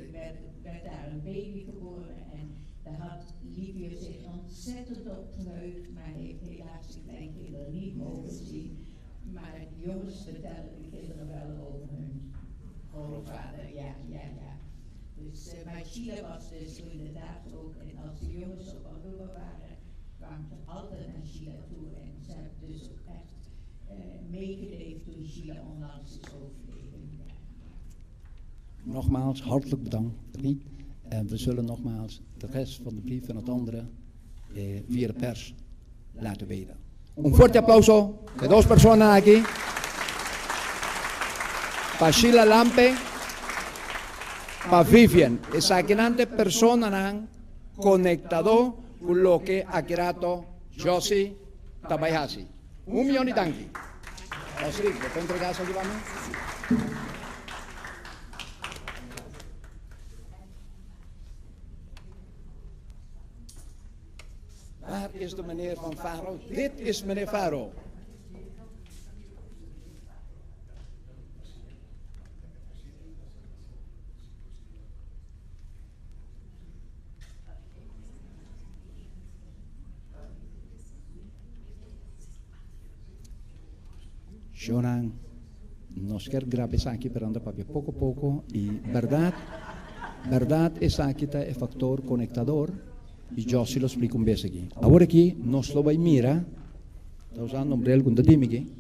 werd daar een baby geboren. En daar had Livio zich ontzettend op verheugd, maar heeft helaas de kleinkinderen niet mogen zien. Maar de jongens vertellen de kinderen wel over hun grootvader. Ja, ja, ja. Dus, maar Sheila was dus inderdaad ook, en als de jongens op Aruba waren, kwamen ze altijd naar Sheila toe. En ze hebben dus ook echt meegeleefd toen Sheila onlangs is overleden. Ja. Nogmaals, hartelijk bedankt, Riet. En we zullen nogmaals de rest van de brief en het andere via de pers laten weten. Un fuerte aplauso de dos personas aquí. Pa Sheila Lampe, pa Vivian. Esakinan ta personanan konektá ku loke aki rato Josie ta bai hasi. Un mion di danki. Osric, bo por entregá esaki pa mi? Waar is de meneer van Faro? Dit is meneer Faro. Shonan, nos ke graba esaki, pero anda papia poko poko i berdat, berdat esaki ta e faktor konektador i Josie lo splika un bes aki. Awor aki nos lo bai mira, ta usando un bril ku no ta dimi aki,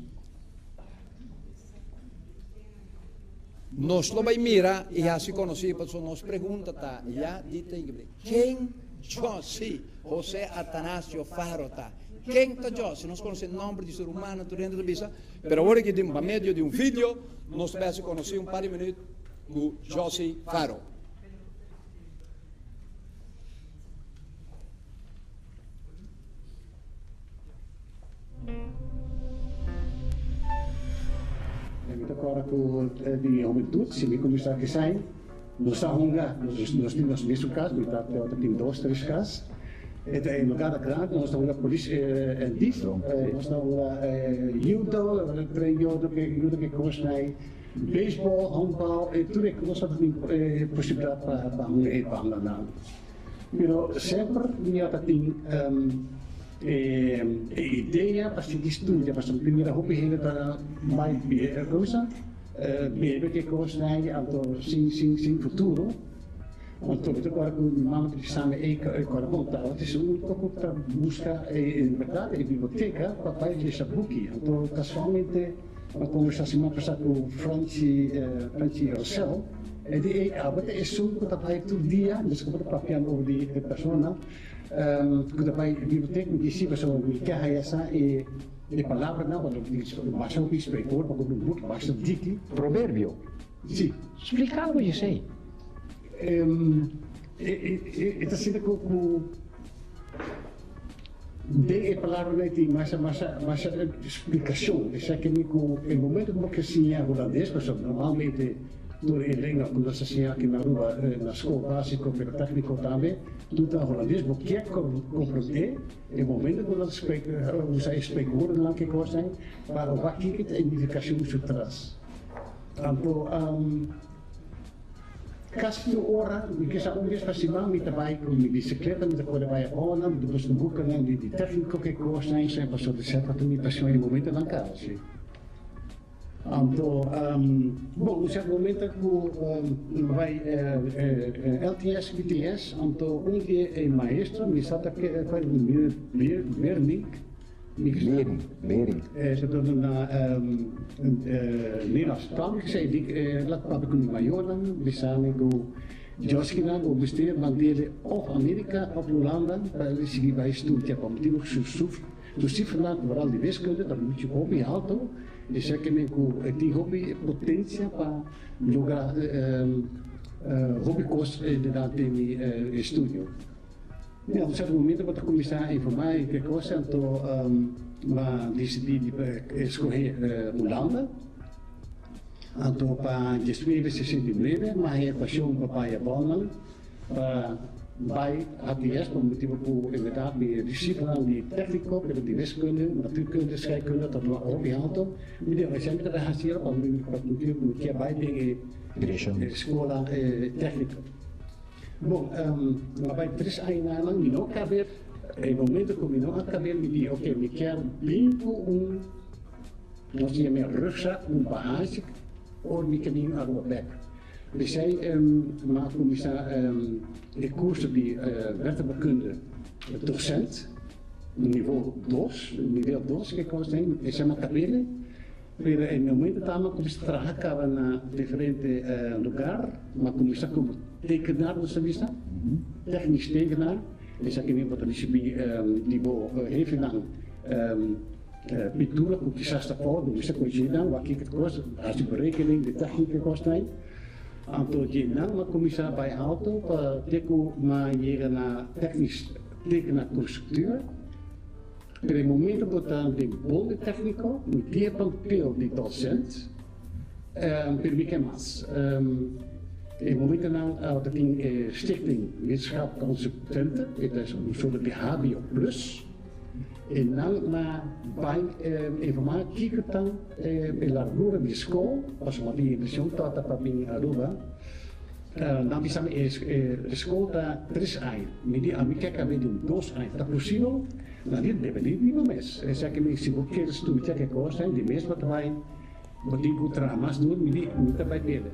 nos lo bai mira i hasi konosí pasobra nos pregunta ta, ya di ta ken Josie Jose Atanasio Faro ta? Ken ta Josie? Nos konosé nòmber di su rumannan tur hende ta bisa, pero awor aki pa medio di un video nos ta bai hasi konosí un par di minüt ku Josie Faro. Mi ta kòrda ku di hubentut, si mi kuminsá kisai, nos ta hunga, nos tin nos mesun kas, mi ta tabata tin dos, tres kas. E ta e lugá ta grandi, nos ta hunga polis en dief, nos ta hunga judo, tren judo, judo ke kosnan, beisbòl, hònkbal, e tur e kos tabata tin posibilidat pa hunga e bandanan. Pero semper mi a ta tin e idea pa sigui studia, pasobra mi mira hopi hende ta bai cosa, bebe ke kosnan anto sin sin sin futuro. Anto mi ta kòrda ku mi mama ta bisa mi, ey kòrda bon, tabata esun ku ta buska en bèrdat e biblioteka pa bai lesa buki. Anto kasualmente mi a kombersá siman pasá ku Franchi Franchi Rosell. E di ei abo ta esun ku ta bai tur dia, nos ku ta papiando over di e persona ku ta bai bibliotek, mi di si pasobra mi ke haya sa e e palabranan, pasobra mi tin basta hopi spreekwoord pa kumpra un buki basta diki. Proverbio. Si. Splika algu di esei. E ta sinti ku ku den e palabranan tin masha masha masha splikashon. Esaki mi ku e momento ku bo ke siña hulandes, pasobra normalmente tur e lenga ku nos ta siña aki na Aruba na skol básiko pero tékniko tambe tur ta hulandes, bo kier komprondé e momento ku nan usa e spreekwoordennan ke kosnan pa wak kiko ta e nifikashon su tras. Anto. Kasi tur ora, mi kisa un bes pa siman mi ta bai ku mi bisikleta, mi ta kore bai Holland, mi ta buska bukinan di tèkniko ke kosnan esei pasobra esei tabata mi pasion e momentonan kaba si. Anto, bon, un sierto momento ku mi bai LTS, BTS, anto un di e maestro mi sa ta ke Bernink, Bering, Bering. Se ta na Nederlands taal mi gesei di laat papia ku mi mayornan bisa mi ku Joskinan bo mester mand'e of Amerika of Hulanda pa el sigui bai studia pa motibu ku su su sifranan vooral di wiskunde ta muchu hopi halto i esaki men ku e tin hopi potensia pa logra hopi kos durante mi estudio. Mi a un sierto momento bo ta kuminsá informá i ke kos, anto m'a disidí di eskohé Hulanda. Anto pa diesnuebe sesenta i nuebe m'a haña e pashon pa bai abònan pa bai HTS pa motibu ku en bèrdat mi disipelnan di tèkniko pero di wiskunde, natuurkunde, scheikunde ta duna hopi alto. Mi di esei mi ta bai hasi pa motibu ku mi kier bai den e skola tèkniko. Bon, mi a bai tres añanan, mi no kabe, e momento ku mi no a kabe mi di oke mi kier bin ku un, nos ta yama rugzak, un bagage ora mi ke bin Aruba bek. P'esei mi a kuminsá e kurso di werktuigkunde docent, nivo dos, nivel dos ke kos den, esei mi a kab'e. Pero e momento ta mi a cuminsa traha caba na diferente lugar, mi a cuminsa como tekenaar nos ta bisa, technisch tekenaar, esaki mi bo ta ricibi di bo hefenan pintura cu kisas ta fout, bo mester corigi nan, wak kiko ta cos, haci berekening di technica cosnan. Anto dje nan mi a cuminsa bay alto pa te cu mi a yega na technisch tekenaar constructeur. Pero e momento bo ta den bon di tecnico, mi tin e papel di docent, pero mi ke mas. E momentonan ta tin e Stichting Wetenschap Onderzoek Twente, e ta un soort di hbo plus, e nan a bai informa kiko ta e largura di school, pasobra mi tin intencion tota pa bin Aruba. Nan bisa mi e school ta tres aña. Mi di ami ke kabe di un dos aña. Ta posibel? Nan di debe di bo mes. Esaki mi si bo kier studia ke kos di mes bo ta bai bo tin ku traha mas duro. Mi di mi ta bai perde.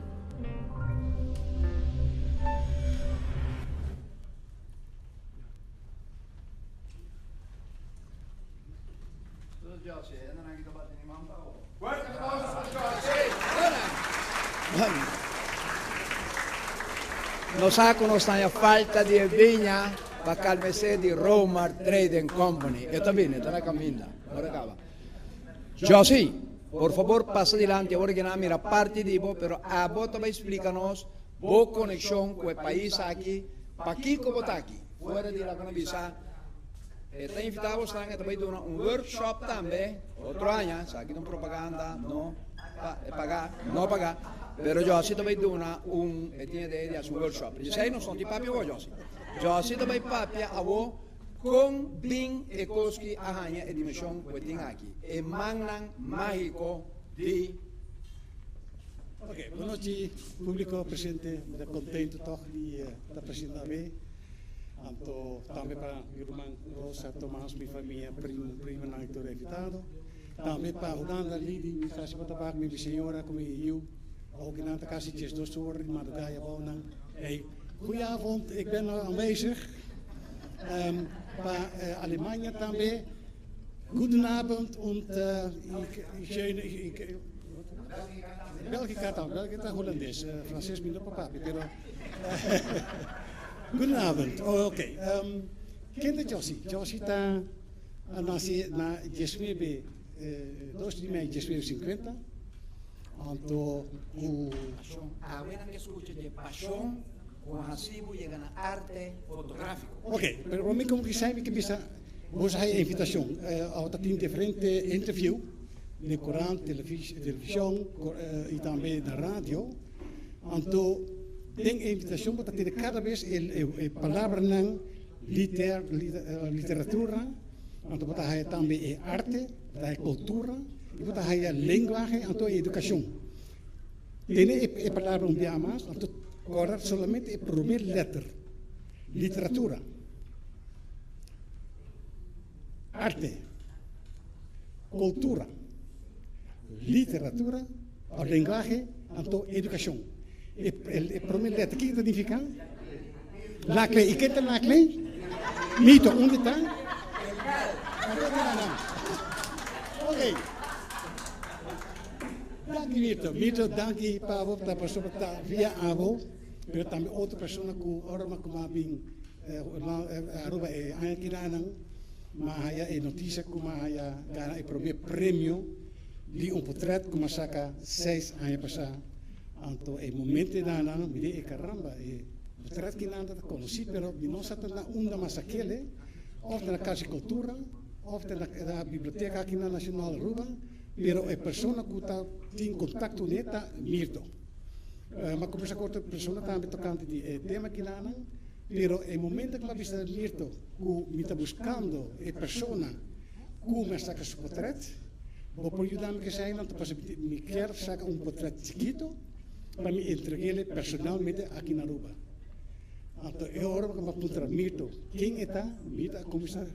Nos sa ku nos ta haña falta di e biña pa kalmesé di Romar Trading Company. E ta bini, e ta na kaminda. Ora kaba. Josie, por fabor pasa dilanti awor ke nan a mira parti di bo, pero abo ta bai splika nos bo konekshon ku e pais aki, pakiko bo ta aki. Fuera di loke nan bisa. E ta invitá bosnan, e ta bai duna un workshop tambe otro aña, esaki ta un propaganda no pagá, no pagá, pero Josie ta bai duna un, e tin idea di hasi un workshop. Di esei nos no tin papia awor, Josie. Josie ta bai papia awor kon bin e kos ki a haña e dimenshon ku e tin aki, e mannan mágiko di. Ok, bon nochi públiko presente, mi ta kontento tòg di ta presente awe. Anto tambe pa mi ruman Rosa, Tomas, mi famia, primo, primanan y tur invitado. Tambe pa Hulanda, Lidi, mi sa si bo ta bak, mi señora cu mi yiu, aunke nan ta casi 12 ora di madruga y abao nan. Hey, goedenavond, ik ben aanwezig. Pa Alemania tambe, goedenavond und ik, schöne, ik, Belgica tambe, Belgica ta Hulandes, Frances mi no por papia, pero Goedenavond. Oh, ok. Um, ken ta Josie? Josie ta a nace na 19, eh, 2 di mei 1950. Anto ku Awe nan ke skucha dje pashon ku a hasi bo yega na arte fotográfiko. Ok, pero pa mi komo ki sai mi ke bisa bo sa haya invitashon. Eh, awe ta tin diferente interview den korant, televishon i tambe na radio. Anto den e invitashon bo ta tene kada bes e palabranan liter, literatura, anto bo ta haya tambe e arte, bo ta haya kultura, i bo ta haya lenguahe, anto e edukashon. Tene e palabra un bia mas, anto. Kòrda solamente e promé lèter, literatura, arte, kultura, literatura òf lenguahe, anto edukashon. E promé lèter, kiko ta nifiká? Lacle. I ken ta Lacle? Mito. Unda ta? Oké. Danki Mirto. Mirto, danki pa abo ta pasobra ta via abo, pero tambe otro persona ku ora mi a kuma bin Aruba e aña kinanan, mi a haya e notisia ku mi a haya gana e prome premio di un potret ku mi a saka seis aña pasá. Anto e momentenan mi di e caramba e potret kinan ta konosí pero mi no sa ta na unda mi a sak'el, òf ta na Kas di Kultura òf ta na biblioteka aki na Nashonal Aruba. Pero e persona ku ta tin kontakto ne ta Mirto. Mi a kombersa ku otro persona tambe tokante di e tema kinanan, pero e momento ku mi a bisa Mirto ku mi ta buskando e persona ku mi a saka su potret, bo por yuda mi ku esei? Nan ta pasobra mi kier saka un potret chikito pa mi entreg'el personalmente aki na Aruba. Anto e ora ku mi a puntra Mirto ken e ta, Mirto a kuminsá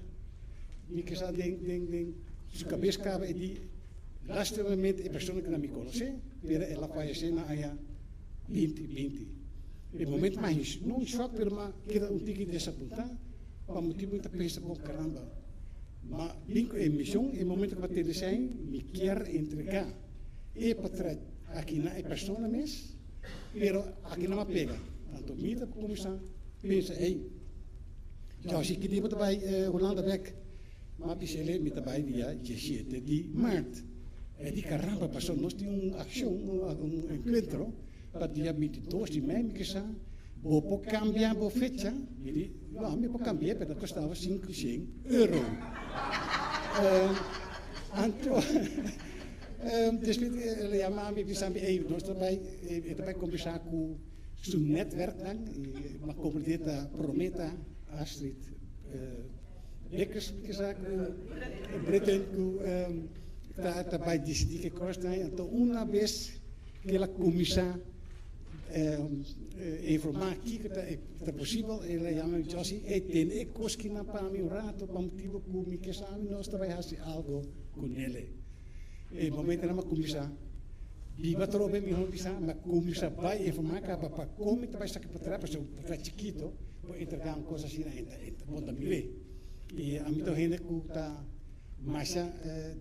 Mi kisa den den den su kabes kaba e di lastimamente e persona ku nan mi konosé pero el a fayesé na aña binti binti. E momento mas no un shòk pero m'a keda un tiki desapuntá pa motibu mi ta pensa bon karamba m'a bin ku e mishon e momento ku m'a tende esei mi kier entregá e potret aki na e persona mes pero aki nan m'a pega anto mi ta kuminsá pensa ey. Joshi, ki dia bo ta bai Hulanda bek? M'a bis'el, mi ta bai dia diesshete di mart. E di, Caramba, paso nos tin un accion, un encuentro pa dia bintidos di mei, mi kisa bo por cambia bo fecha? Mi di, No, mi por cambi'e, pero ta costaba sinkoshen euro. Anto, despues el a yama mi, bisa mi, ey, nos ta bai, e ta bai combersa cu. Su netwerknan i ma komprendé ta promé ta Astrid Bikkers mi kisa ku Britten ku ta ta bai disidí ke kosnan anto una bes ke el a kuminsá informá kiko ta ta posibel el a yama mi Jossy ey tene e kos kinan pa mi un rato pa motibu ku mi ke sabi nos ta bai hasi algo ku nele. E momentonan mi a kuminsá biba atrobe mihó bisa mi a kuminsá bai informá kaba pa kon mi ta bai saka potrèt pasobra un potrèt chikito por entregá un kos asina e ta bon ta mir'é. I ami ta un hende ku ta masha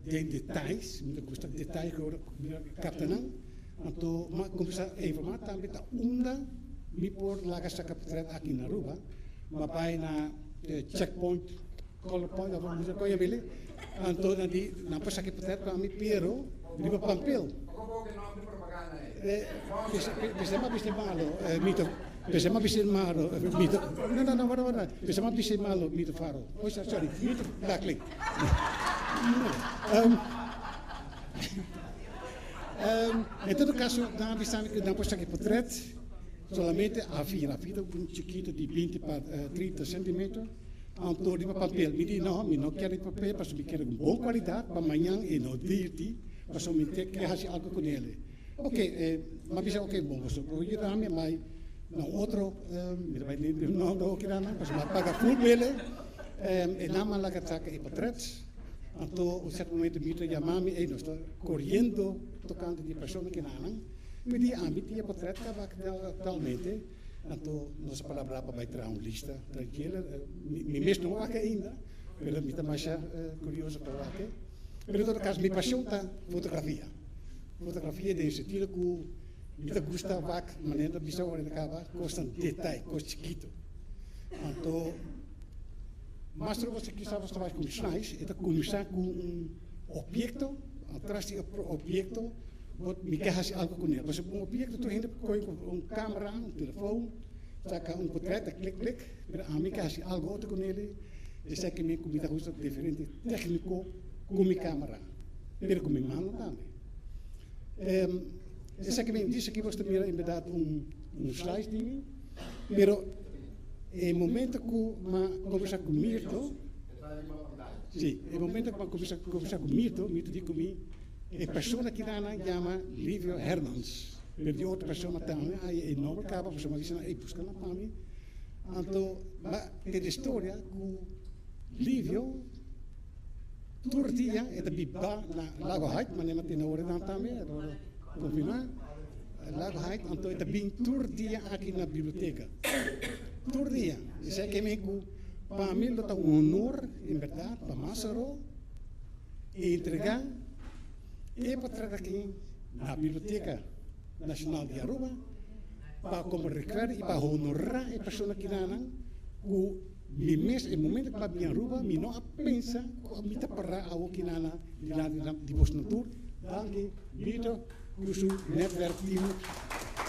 den detais, mi ta gusta detai ku ora mi kapta nan. Anto mi a kuminsá informá tambe ta unda mi por laga saka potrèt aki na Aruba. Mi a bai na checkpoint. Color point of mucha koña bili anto nan di nan por saki potret pa mi pero riba pampel Bisa ma bisa malo mito bisa ma bisa malo mito no no no wara wara bisa ma bisa malo mito faro oh sorry mito daklik en todo caso nan a bisa mi nan por saki potret solamente a fia un chikito di binti pa trinta centimeter. Anto riba papel mi di no, mi no kier riba papel pasobra mi kier un bon cualidad pa mañan e no dirti pasobra mi te ke haci algo con ele. Ok, mi a bisa ok bon boso por yuda mi a bai na un otro, mi ta bai den un nomber hoki nan pasobra mi a paga full bele, e nan a laga saca e potret, anto un cierto momento mi ta yama mi ey nos ta coriendo tocante di e persona kinanan, mi di ami tin e potret caba actualmente. Anto nos a palabrá pa bai traha un lista trankil. Mi mes no wak ainda, pero mi ta masha kurioso pa wak. Pero en todo kaso mi pashon ta fotografia. Fotografia den sentido ku mi ta gusta wak manera ta bisa ora ta kaba kosnan detay, kos chikitu. Anto mas trobo kisas bo ta bai ku slice, e ta kuminsá ku un obiekto, atras di e obiekto Bo mi ke hasi algu kuné. Pasobra un obiekto tur hende por kohe ku un kamera, un telefon, saka un potret, ta klik klik, pero ami ke hasi algu otro kunele, esaki mi ku mi ta usa diferente tekniko ku mi kamera, pero ku mi mano tambe. Esaki mi dice aki bo ta mira en berdad un un slice di mi, pero e momento ku mi a kombersa ku Mirto, si, e momento ku mi a kombersa ku Mirto, Mirto di ku mi, E persona ki nan a yama Livio Hermans. Pero di otro persona tambe a e nomber caba pasobra mi a bisa nan, ey busca nan pa mi. Anto mi a tende historia cu Livio tur dia e ta biba na Lago Height, manera mi a tende ora nan tambe, a worde confirma, Lago Height, anto e ta bin tur dia aki na biblioteca, tur dia. Esey ke mi cu pa mi lo ta un honor en berdad pa Masaro entrega e potret aki na Biblioteca Nacional di Aruba pa como recuerdo y pa honora e persona kinanan cu mi mes e momento cu mi a bini Aruba mi no a pensa cu mi ta para awo kinana dilanti di bos nan tur. Danki Vito cu su netwerk team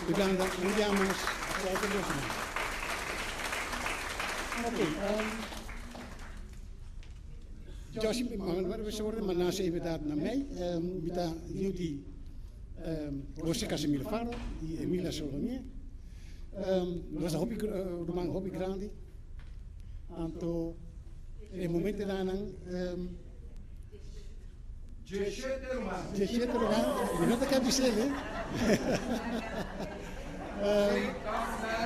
di Blanda un dia mas aplauso bos nan. Ok. Joshi, mi manda su invitat na mei. Mi ta yiu di José Casimiro Faro y Emilia Solonier. Nos ta hopi ruman hopi grandi. Anto e momentonan nan. Dieshete ruman. Dieshete ruman. Mi no ta ke bis'el, he.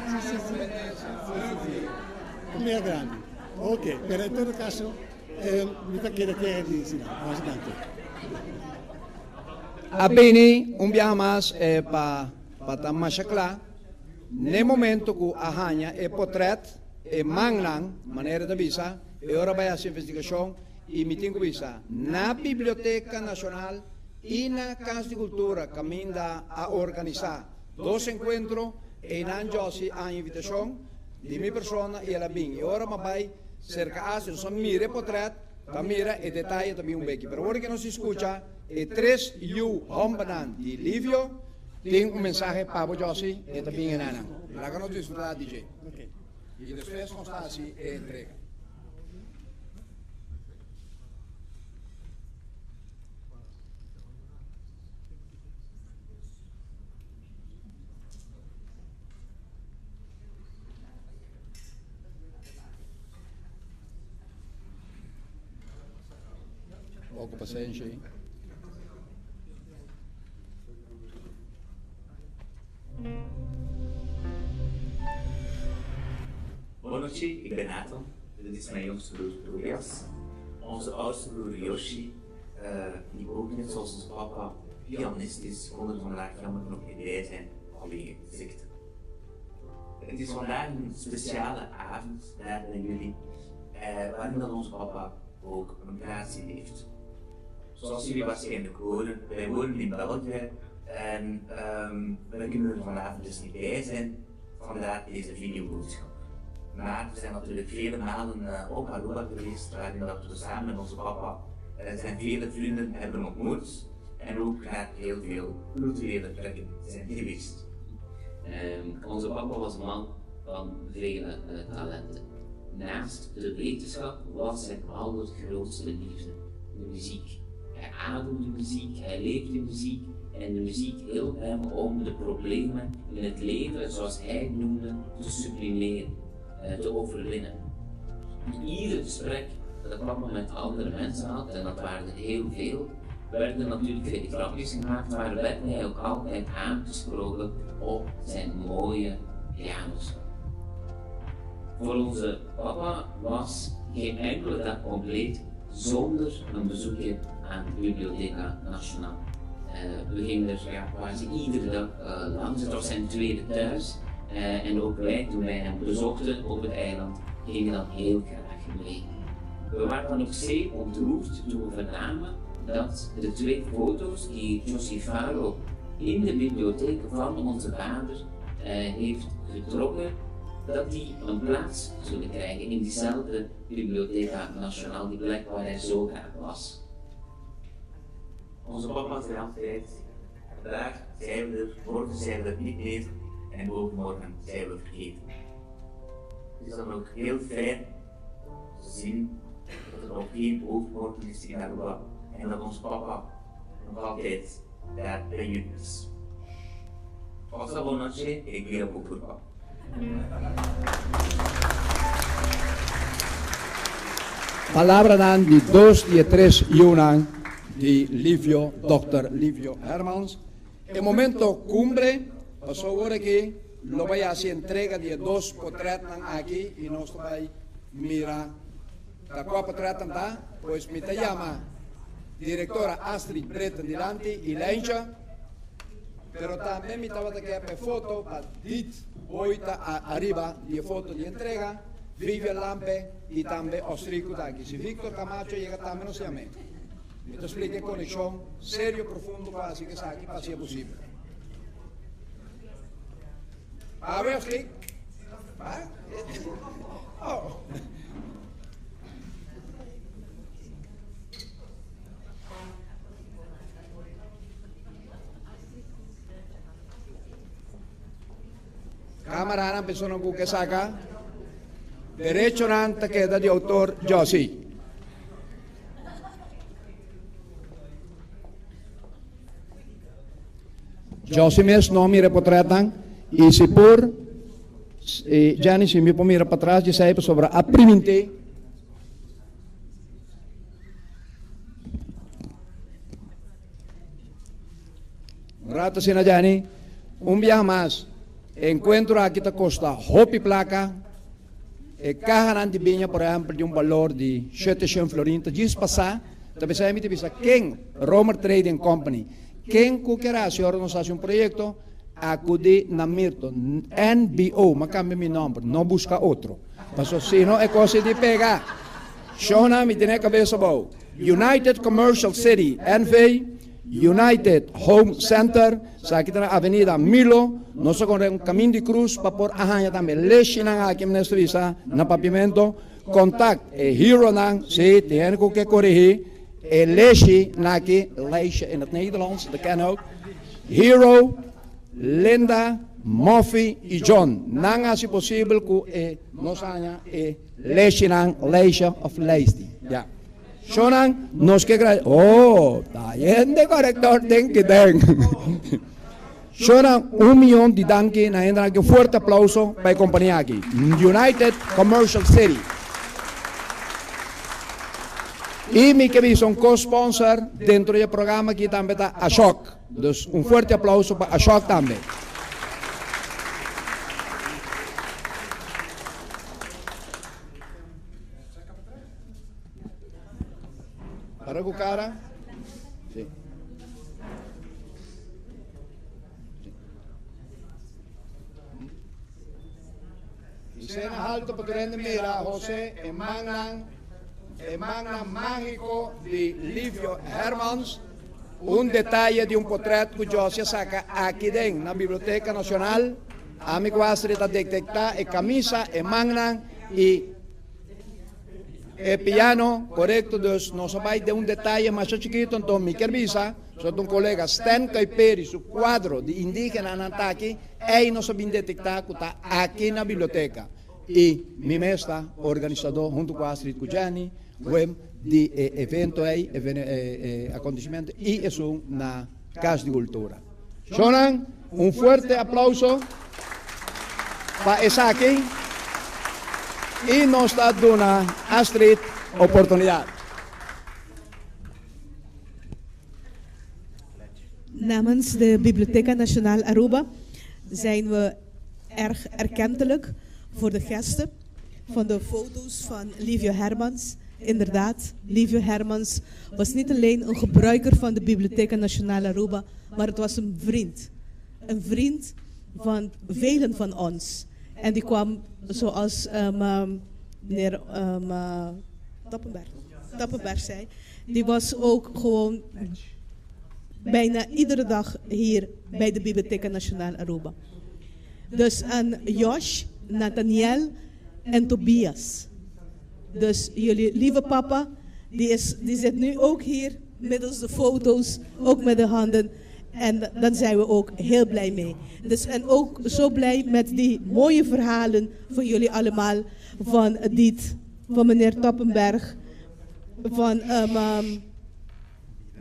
Si, si, si. Mea grandi. Ok, pero en todo caso, mi ta kere ke di si nan. Masha danki. A bini un biaha mas pa pa ta masha kla, n'e momento ku a haña e potret, e mannan, manera ta bisa, e ora bai hasi investigashon i mi tin ku bisa, na Biblioteka Nashonal i na Kas di Kultura kaminda a organisá dos enkuentro, einan Jossy a haña invitashon di mi persona i el a bin. I ora mi a bai serka Ashley nos a mira e potret, ta mira e detaye ta bin un beki. Pero ora ke nos skucha e tres yu hòmbernan di Livio tin un mensahe pa bo Jossy, e ta bin enanan. Laga nos disfrutá di dje. I despues nos ta hasi e entrega. Poco pasenshi. Bonochi, ik ben Nathan. Dit is mijn jongste broer Tobias. Onze oudste broer Yoshi, uh, die ook net zoals onze papa pianist is, kon er vandaag jammer nog niet bij zijn vanwege ziekte. Het is vandaag een speciale avond daar bij jullie, eh, waarin dat onze papa ook een praatje heeft. Zoals jullie waarschijnlijk horen, wij wonen in België en um, wij kunnen er vanavond dus niet bij zijn, vandaar deze videoboodschap. Maar we zijn natuurlijk vele malen uh, op Aruba geweest, waarin dat we samen met onze papa uh, zijn vele vrienden hebben ontmoet en ook naar heel veel culturele plekken zijn geweest. Um, onze papa was een man van vele uh, talenten. Naast de wetenschap was zijn allergrootste liefde de muziek. Hij ademde muziek, hij leefde muziek en de muziek hielp hem om de problemen in het leven, zoals hij het noemde, te sublimeren, eh, te overwinnen. In ieder gesprek dat papa met andere mensen had, en dat waren er heel veel, werden natuurlijk veel grapjes gemaakt, maar werd hij ook altijd aangesproken op zijn mooie pianospel. Voor onze papa was geen enkele dag compleet zonder een bezoekje aan de Bibliotheca Nacional. Uh, we gingen er ja, quasi iedere dag uh, langs. Het was zijn tweede thuis. Uh, en ook wij, toen wij hem bezochten op het eiland, gingen dan heel graag mee. We waren dan ook zeer ontroerd toen we vernamen dat de twee foto's die Josie Faro in de bibliotheek van onze vader heeft getrokken, dat die een plaats zullen krijgen in diezelfde Bibliotheca Nacional, die plek waar hij zo graag was. Onze papa zei altijd, vandaag zijn we er, morgen zijn we er niet meer en overmorgen zijn we vergeten. Het is dan ook heel fijn te zien dat er nog geen overmorgen is in Aruba en dat ons papa nog altijd daar bij jullie is. Pasa bon nochi e guia bo curpa. Palabranan di dos di e tres yunan di Livio, Dòkter Livio Hermans. E momento cumbre, paso awor aki lo bay haci entrega di e dos potretnan aki y nos ta bay mira ta cua potretnan ta, pues mi ta yama Directora Astrid Britten dilanti y Lijntje, pero tambe mi tabata ke pa e foto pa Diet Boy ta ariba di e foto di entrega, Vivian Lampe y tambe Ostrico ta aki. Si Victor Camacho yega tambe nos yam'e. Mi ta splika e konekshon serio profundo ku hasi ku esaki pa hasi e posibel. Awe of slik? Ba? Oh. Kamaranan personan ku ke saka derechonan ta keda di outor Josie. Josie mes no mira e potretnan y si por Jenny si mi por mira patras di esey pasobra a priminti. Un rato asina Jenny, un biaha mas e encuentro aki ta costa hopi placa. E kahanan di biña, por ehèmpel, di un balor di 700 florin ta djis pasá. Ta p'esei mi ta bisa ken, Romer Trading Company, ken ku ker hasi ora nos hasi un proyekto, akudí na Mirto. NBO, m'a kambia mi nòmber, no buska otro. Pasobra si no e kos ei di pega. Shona, mi tene e kabes abou. United Commercial City NV. United Home Center, esaki ta na Avenida Milo, nos a konre un kamin di krus pa por a haña tambe leshinan aki minister bisa na papiamento, kontakt e heronan, si tin hende ku ke korigí e leshi naki, lijstje in het Nederlands, dat ken ook, Hero, Linda, Moffie i John, nan a hasi posibel ku e nos haña e leshinan, lijstje of lijsti, ya. Shownan, nos ke gra. Oh, ta hende korektor den ki den. Shownan, un miyon di danki na hendenan aki. Un fuerte aplauso pa e kompania aki, United Commercial City. I mi ke bisa un co-sponsor dentro di e programa aki tambe ta Ashok. Dus un fuerte aplauso pa Ashok tambe. Para ku kara. Sí. Y cena alto pa tur mira José e mannan e mannan mágico di Livio Hermans. Un detaye di un potret ku Josie a saka aki den na Biblioteca Nacional. Ami ku Astrid a detecta e camisa, e mannan y E piano, korekto, dus nos a bai den un detaye masha chikito, anto mi kier bisa, so ta un kolega Stan Kuiperi su kuadro di indigenanan ta aki, ei nos a bin detektá ku ta aki na biblioteka. I mi mes ta organisadó huntu ku Astrid ku Jenny, Wim, di e evento ei, e akontesimentu i esun na Kas di Kultura. Shonnan, un fuerte aplauso pa esaki y nos ta duna Astrid oportunidad. Namens de Biblioteca Nacional Aruba zijn we erg erkentelijk voor de geste van de foto's van Livio Hermans. Inderdaad, Livio Hermans was niet alleen een gebruiker van de Biblioteca Nacional Aruba, maar het was een vriend. Een vriend van velen van ons. En die kwam, zoals um, meneer um, uh, Toppenberg, Toppenberg zei, die was ook gewoon bijna iedere dag hier bij de Biblioteca Nacional Aruba. Dus aan Josh, Nathaniel en Tobias. Dus jullie lieve papa, die, is, die zit nu ook hier middels de foto's, ook met de handen. En dan zijn we ook heel blij mee. Dus, en ook zo blij met die mooie verhalen van jullie allemaal. Van Diet, van meneer Toppenberg, van, um, um,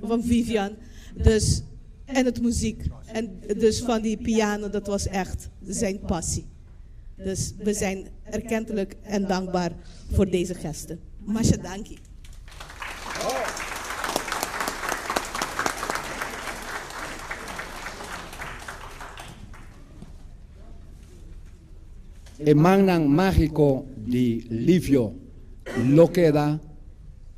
van Vivian. Dus, en het muziek. En dus van die piano, dat was echt zijn passie. Dus we zijn erkentelijk en dankbaar voor deze gesten. Masha danki. E mannan mágiko di Livio lo keda,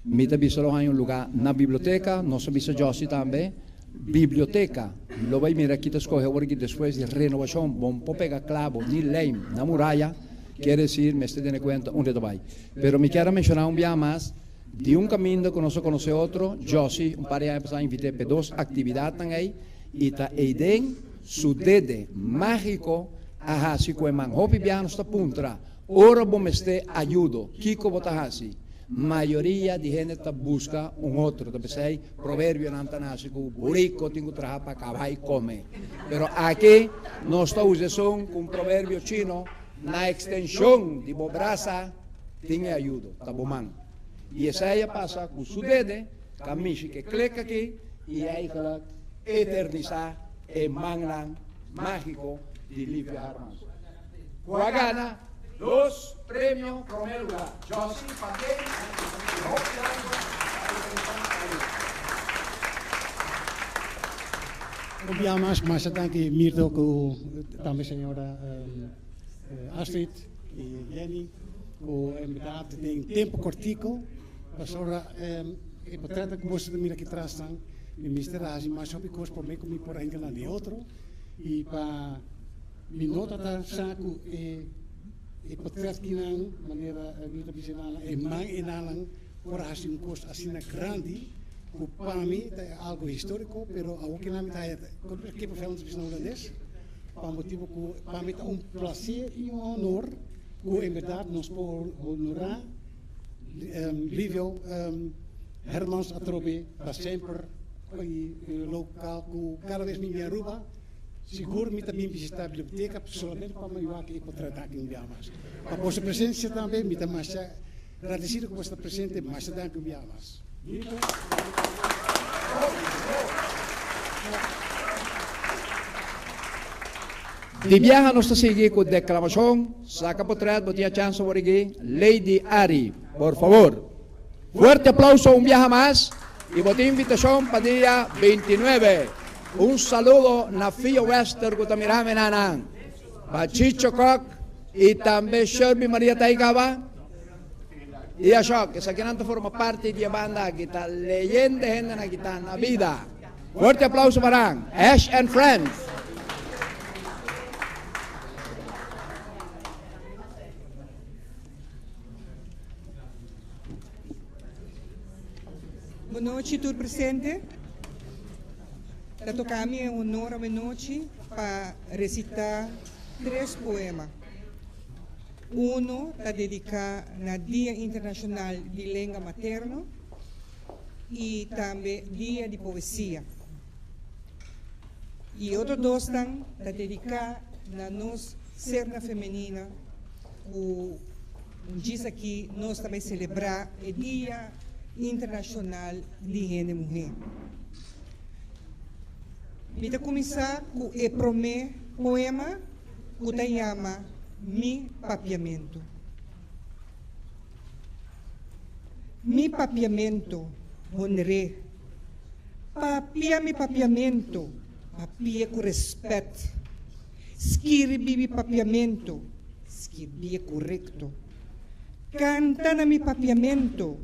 mi ta bisa lo haña un lugá na biblioteka, nos a bisa Jossy tambe, biblioteka lo bai mira ki ta skohe awor aki despues di renovashon, bo no por pega klabo ni lijm na muraya, kier desir mester tene kuenta unda ta bai. Pero mi kier a menshoná un biaha mas di un kaminda ku nos a konosé otro, Jossy un par di aña pasá a invit'é p'e dos aktividatnan ei i ta eiden su dede mágiko a hasi ku e man. Hopi biaha nos ta puntra, Ora bo mester ayudo, kiko bo ta hasi? Mayoria di hende ta buska un otro. Ta p'esei proverbionan ta nase ku buriko tin ku traha pa kabai kome. Pero aki nos ta usa esun ku un proverbio chino, Na ekstenshon di bo brasa tin e ayudo, ta bo man. I esei a pasa ku su dede ka mishi ku e klek aki i eigenlijk eternisá e mannan mágiko di Livio Hermans. Ku a gana dos premio promé lugá. Jossy Paquet i hopi largo pa representá Aruba. Un bia mas, masha danki Mirto ku tambe señora Astrid i Jenny ku en berdad den tempo kortiko pasobra e portretnan ku boso ta mira aki trasnan mi mester a hasi mas hopi kos prome ku mi por a hinka nan den otro i pa mi no ta ta sa ku e e portret kinan manera mi ta bisa nan e man e nannan por a hasi un kos asina grandi ku pa mi ta algo historiko pero awor kinan mi ta haya kippenvel ta bisa na hulandes pa motibu ku pa mi ta un plaser i un honor ku en bèrdat nos por honorá Livio Hermans atrobe pa semper i lokal ku kada bes mi bin Aruba sigur mi ta bin bisitá biblioteka solamente pa mi wak e potret aki un bia mas. Pa boso presensia tambe mi ta masha gradesido ku boso ta presente masha danki un bia mas. Di biaha nos ta sigui ku deklamashon, saka potret bo tin a chans awor aki, Lady Ari, por favor. Fuerte aplauso un biaha mas y bo tin invitashon pa dia 29. Un saludo na Fio Wester ku ta mira mi nanan, pa Chicho Kok y tambe Sherby Maria Taigaba. Y Ashok, esakinan ta forma parti di e banda aki, ta leyenda e hendenan aki ta na bida. Fuerte aplauso pa nan, Ash and Friends. Bon nochi tur presente. Ta toca mi e honor awenochi pa recita tres poema. Uno ta dedica na Dia Internacional di Lenga Materno y tambe Dia di Poesia. Y e otro dosnan ta dedica na nos serna femenina cu un djis aki nos ta bay celebra e Dia Internacional di Hende Muhe. Mi ta cuminsa cu e prome poema cu ta yama Mi Papiamentu. Mi papiamentu, honr'é. Papia mi papiamentu, papia cu respet. Skirbi mi papiamentu, skirbié corecto. Canta na mi papiamentu,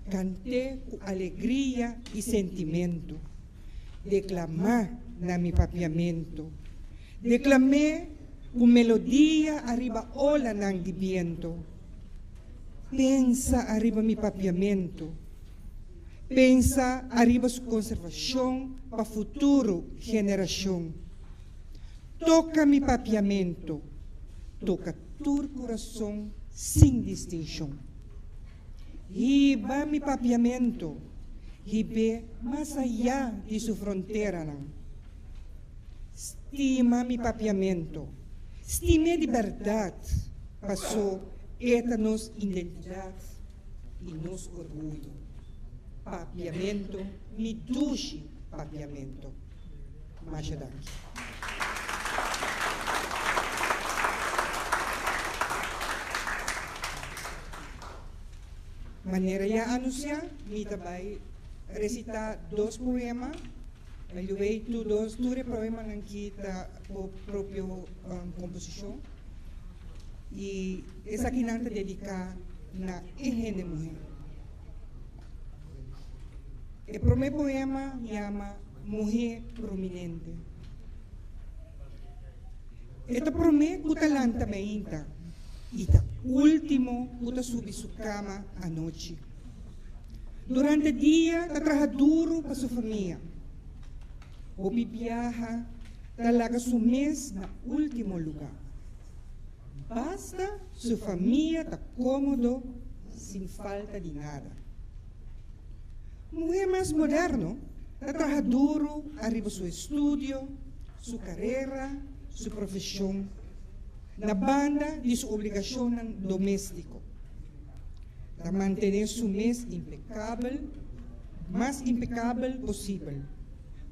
cant'é cu alegria y sentimento. Declamá na mi papiamentu. Declam'é cu melodia ariba olanan di biento. Pensa ariba mi papiamentu. Pensa ariba su conservacion pa futuro generacion. Toca mi papiamentu. Toca tur curason sin distincion. Hiba mi papiamentu, hib'é mas ayá di su fronteranan. Stima mi papiamentu, stim'é di bèrdat, pasó e ta nos identidat i nos orguyo. Papiamentu, mi dushi papiamentu. Masha danki. Manera ya anuncia, mi ta bay recita dos poema. By the way, tur dos, tur e poemanan ki ta bo propio composicion. I esakinan ta dediká na e hende muhé. E promé poema yama Muhé Prominente. E ta promé ku ta lanta meinta i ta último ku ta subi su kama anochi. Durante dia ta traha duru pa su famia. Hopi biaha ta laga su mes na último lugá. Basta su famia ta kómodo sin falta di nada. Muhé mas moderno ta traha duru ariba su estudio, su karera, su profeshon, na banda di su obligashonnan doméstiko. Ta mantené su mes impekabel, mas impekabel posibel,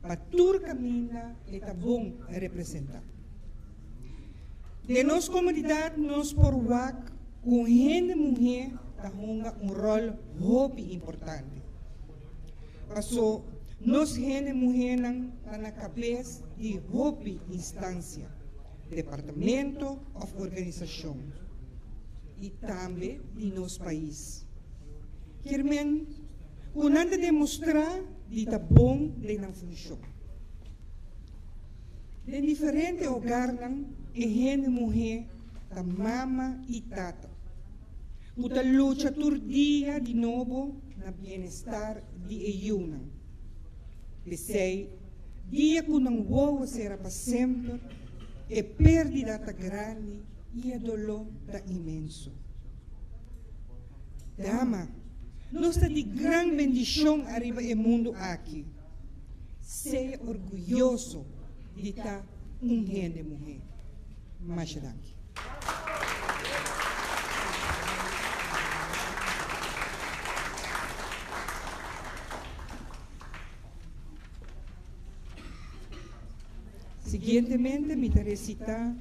pa tur kaminda e ta bon representá. Den nos komunidat nos por wak ku hende muhé ta hunga un ròl hopi importante. Paso nos hende muhénan ta na kabes di hopi instansia, departamento òf organisashon i tambe di nos pais. Kier men ku nan ta demostrá di ta bon den nan funshon. Den diferente hogarnan e hende muhé ta mama i tata ku ta lucha tur dia di nobo na bienestar di e yunan. P'esei, dia ku nan wowo sera pa semper, e pérdida ta grandi i e doló ta inmenso. Dama, nos ta di gran bendishon ariba e mundu aki. Sea orguyoso di ta un hende muhé. Masha danki. Siguientemente mi ta recita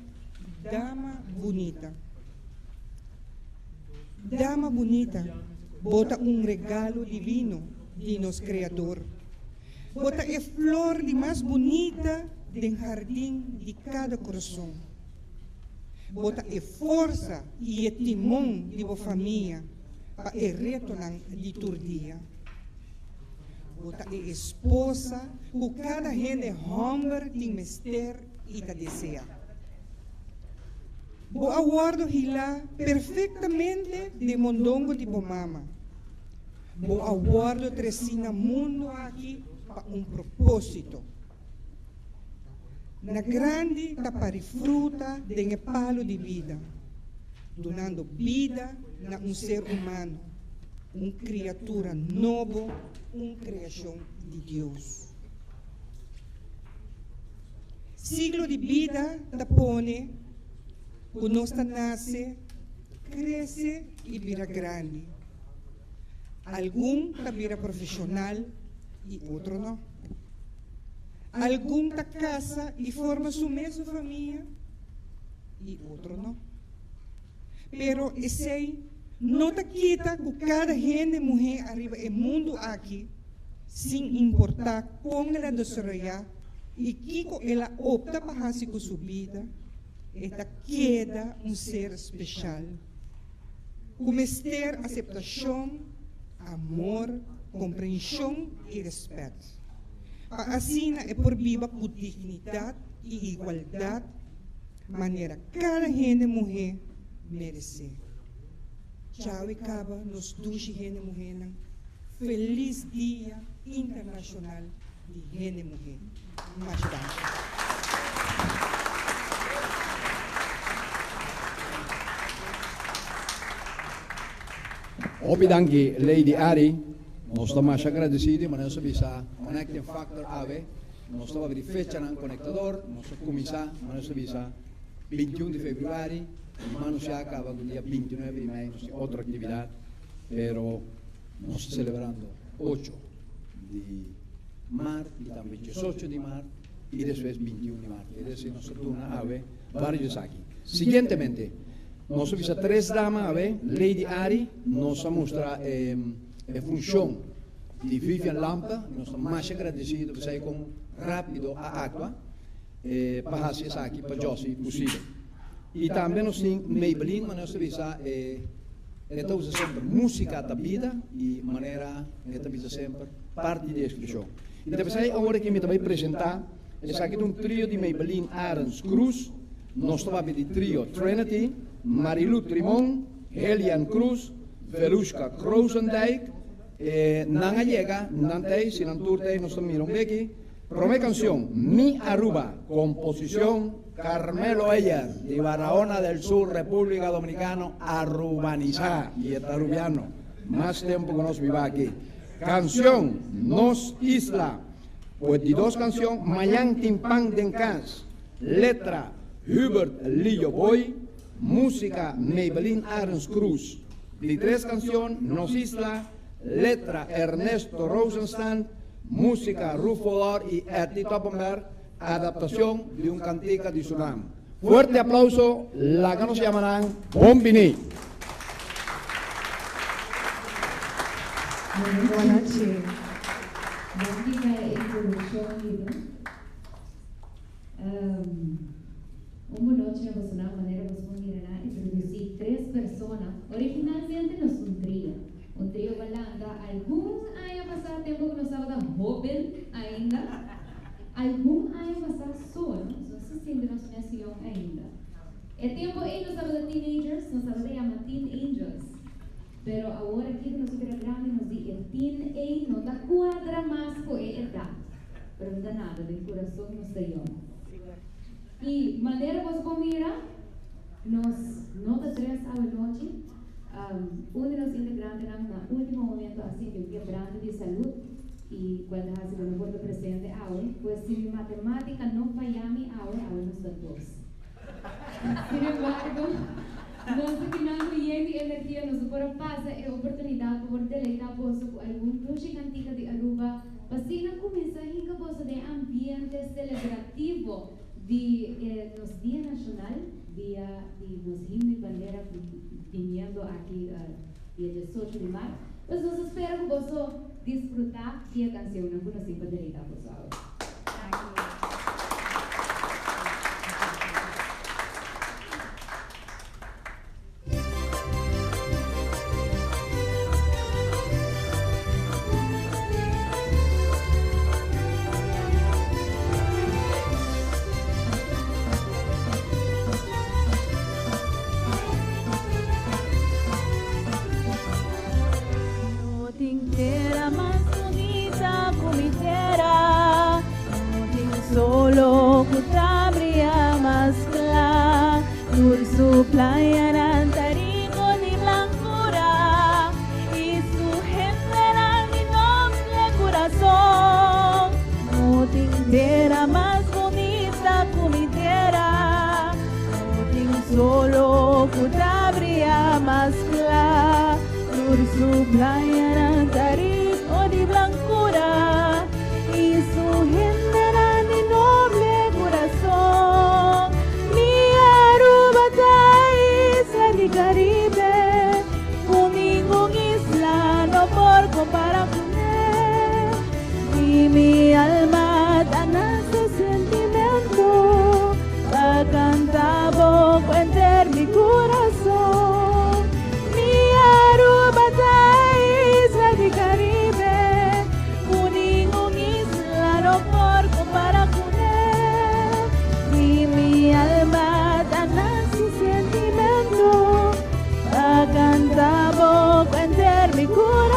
Dama Bunita. Dama bunita, bo ta un regalo divino di nos Creador. Bo ta e flor di mas bunita den hardin di kada kurason. Bo ta e forsa i e timon di bo famia pa e retonan di tur dia. Bo ta e esposa ku kada hende hòmber tin mester i ta deseá. Bo a wòrdu hilá perfektamente den mondongo di bo mama. Bo a wòrdu tresí na mundu aki pa un propósito. Na grandi ta pari fruta den e palu di bida, dunando bida na un ser humano, un kriatura nobo, un kreashon di Dios. Siglo di bida ta pone ku nos ta nase, krese i bira grandi. Algun ta bira profeshonal i otro no. Algun ta kasa i forma su mesun famia i otro no. Pero esei no ta kita ku kada hende muhé ariba e mundu aki, sin importá kon el a desaroyá i kiko el a opta pa hasi ku su bida, e ta keda un ser speshal. Ku mester aseptashon, amor, komprenshon i rèspèt, pa asina e por biba ku dignidat i igualdat manera kada hende muhé meresé. Chau i kaba nos dushi hende muhénan, felis Dia Internashonal di Hende Muhé. Masha danki. Hopi danki Lady Ari, nos ta masha agradecido y manera nos a bisa Connecting Factor awe, nos ta wak di fechanan conectador, nos a cuminsa manera nos a bisa 21 di februari y mano si a caba cu dia 29 di mei nos tin otro actividad, pero nos ta celebrando ocho di maart y tambe diesocho di maart y despues bintiun di maart. Es decir, nos ta duna awe varios esaki. Siguientemente, nos a bisa tres dama awe, Lady Ari nos a mustra e funcion di Vivian Lampe, y nos ta masha agradecido p'esei con rapido a actua pa haci esaki pa Jossy posibel. I tambe nos tin Maybelline, manera nos ta bisa e e ta usa semper músika ta bida i manera e ta bisa semper parti di ekspreshon. I ta p'esei awor aki mi ta bai presentá esaki ta un trio di Maybelline Arends Cruz, nos ta papia di trio Trinity, Marilu Trimon, Helian Cruz, Velushka Krozendijk, e nan a yega, nan ta ei, si nan tur ta ei nos ta mira un beki. Prome canción, Mi Aruba, composición Carmelo Heyer, di Barahona del Sur, República Dominicano, arubanizá y e ta arubiano, mas tempo cu nos biba aki. Canción, Nos Isla. Pues di dos canción, Mañan tin pan den cas, letra, Hubert Lillo Boy, música, Maybelline Arends Cruz. Di tres canción, Nos Isla, letra, Ernesto Rosenstand, Músika, Rufo Lor i Etty Toppenberg, adaptacion di un cantica di Surinam. Fuerte aplauso, laga nos yama nan bon bini. Buonochi. Danki pa e introduccion lindo. Un buonochi na bosonan manera bos por mira nan a introduci tres persona. Originalmente nos un trio. Un trio balanta algun aña pasá tempu ku nos tabata hóben ainda. Algun aña pasá so, no? Nos no sa sinti nos mes yòn ainda. E tempu ei nos tabata teenagers, nos tabata yama Teen Angels. Pero awor aki ku nos a bira grandi nos di e teen ei no ta kuadra mas ku e edat. Pero no ta nada, den kurason nos ta yòn. I manera boso por mira, nos no ta tres awenochi. Un di nos integrantenan na ultimo momento a sinti un quebranto di salud y cual ta haci cu no por ta presente awe. Pues si mi matematica no faya mi awe, awe nos ta dos. Sin embargo, nos ta kinan cu yen di energia nos no por a pasa e oportunidad pa por deleita boso cu algun dushi cantica di Aruba pa asina cuminsa hinca boso den e ambiente celebrativo di e nos Dia Nacional, dia di nos himno y bandera cu biniendo aki dia diesocho di mart. Pues nos ta spera cu boso disfruta di e cancionnan cu nos tin pa deleita boso awe. No tin tera mas bunita ku mi tera, no tin solo ku ta bria mas kla. Tur su playanan ta rico di blancura y su hendenan di noble curason. No tin tera mas bunita cu mi tera, no tin solo cu ta bria mas cla. Tur su playanan ta rico di blancura y su hendenan di noble curason. Mi Aruba ta isla di Caribe, cu ningun isla no por compara cune. Di mi alma ta nace sentimento, pa canta bo cu enter mi curason. Mi Aruba ta isla di Caribe, cu ningun isla no por compara cune. Di mi alma ta nace sentimento, pa canta bo cu enter mi curason.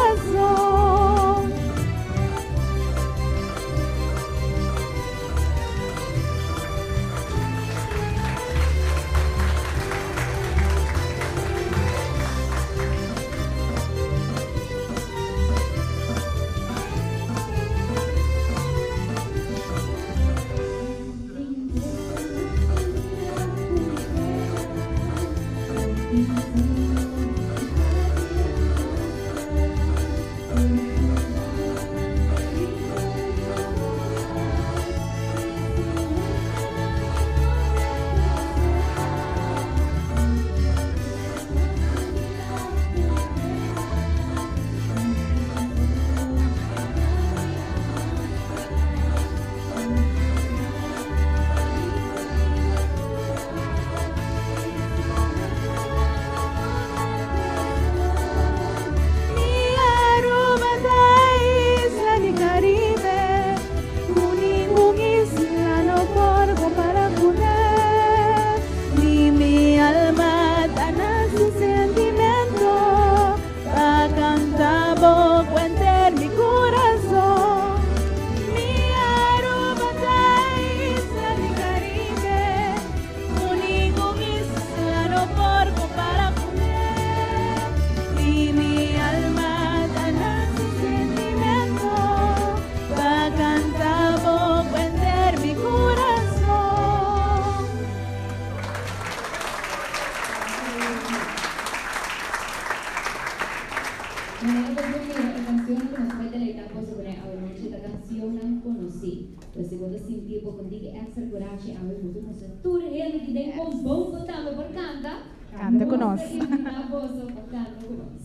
Awe boso mustra tur hende ki den Kombongo tambe por kanta. Kanta ku nos. Nos ta invitá boso pa kanta ku nos.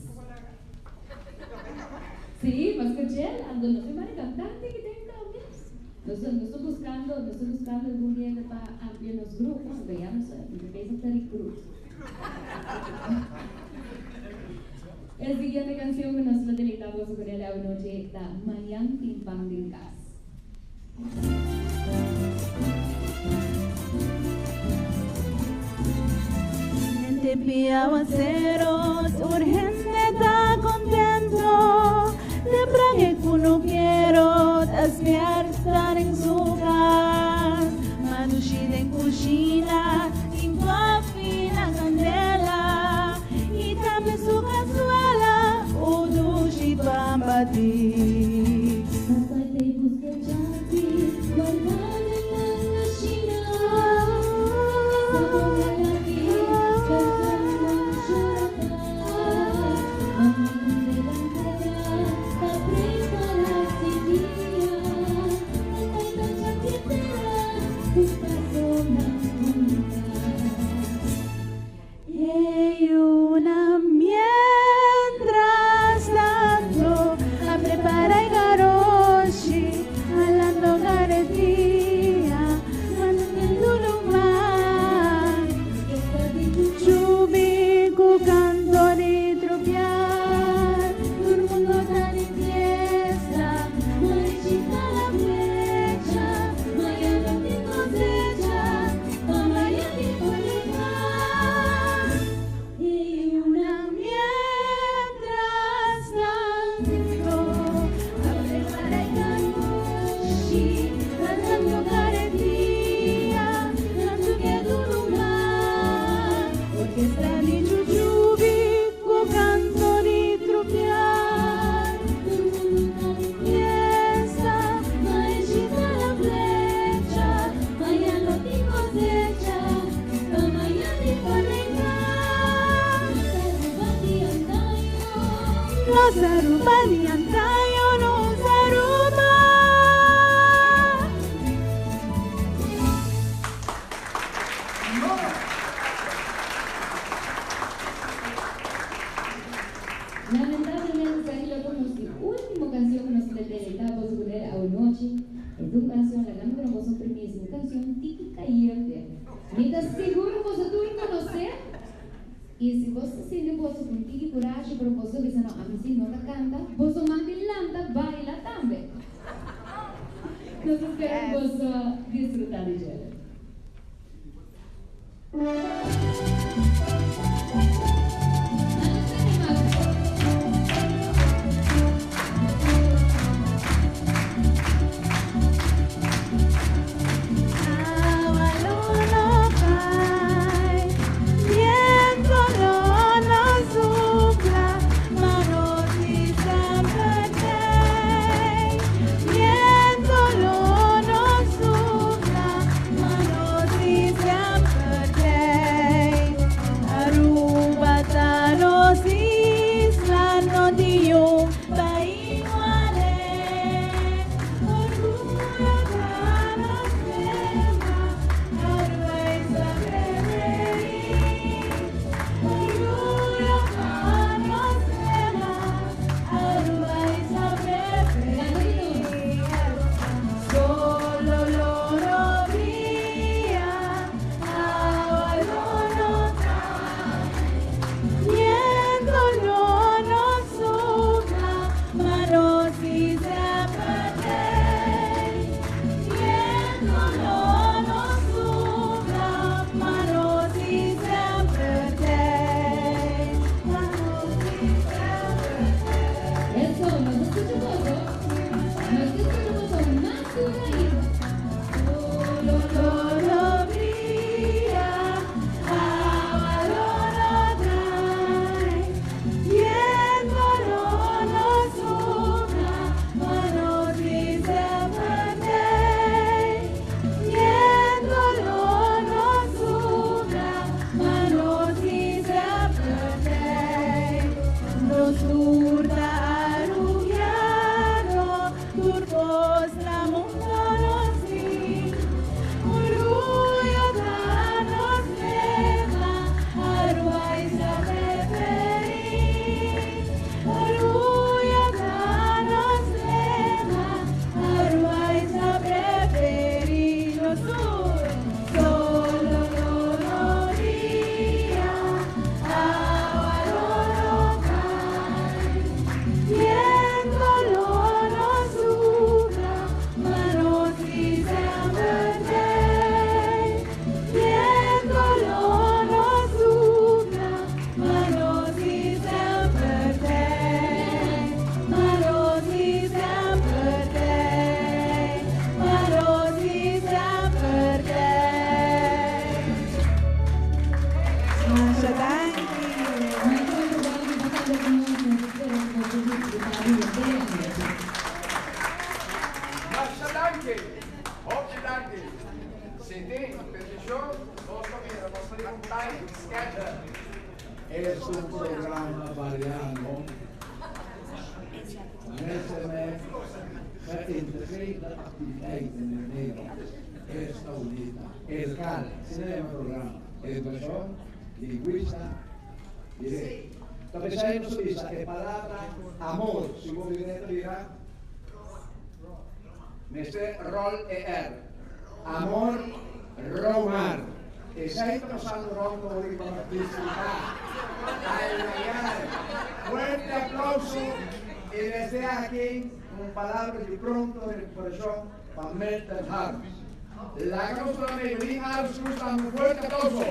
Sí, mas ku djel, anto nos tin varios kantante ki den tambe. Nos ta nos ta buskando, nos ta buskando algun hende pa amplia nos grupo, anto ya nos ta bezig ta recruit. E siguiente canción cu nos lo deleita boso cu nel awe noche ta Mañan Tin Pan Den Cas. Den tempi awacero, tur hende ta contento. Tempran e cunukero ta spierta den su cas. Madushi den cushina, tin koffie na candela. Y tambe su cazuela, o dushi pan bati. Busca chapi, guarda den mashina. Sabor aquí, cantando chorata. Mami delantera, ta prepara semilla. Tanta chaquetera, tu pasona Y una mientras tanto a preparar el garoshi, jalando garetía, mandando lumar. Chubico canto de tropiar, todo el mundo está de fiesta, Marichita la flecha, mañana te cosecha, pa' mañana por Y una mientras tanto, a preparar el garoshi, cantando caretía, canto que duro más, porque está ni chuchubi, canto ni tropiar, fiesta, Marichita la flecha, mañana te cosecha, pa' mañana por Nos Aruba di antaño, nos Aruba. Lamentablemente, esaki lo ta nos ultimo cancion cu nos ta deleita boso cu el awe nochi. E ta un cancion, laga mi duna boso un permiso, un cancion tiki cayente. Mi ta sigur cu boso tur conoce. Y si boso ta sinti boso cu un tiki curashi, pero boso bisa no, ami si no ta canta, boso mag di lanta baila tambe. Nos ta spera cu boso disfruta di dje. Agua lo no cae, viento lo no sopla, mano si sempre Viento lo no sopla, mano si sempre. Televishon, nos ta mira, nos ta riba un time schedule. Es un programa variado. Mensen met geïntegreerde activiteiten in Nederland. Esta unita. El CAL, cinema programa. Educación, lingüista, directo. Entonces ahí nos dice la palabra amor, si vos dirá, me sé rol ER. Amor, romar. Esei ta pasando rond ora pa disfruta. Fuerte aplauso y desde aki un palabra di pronto recuperacion pa Milton Harms. Laga nos Maylin Harms Cruz un fuerte aplauso.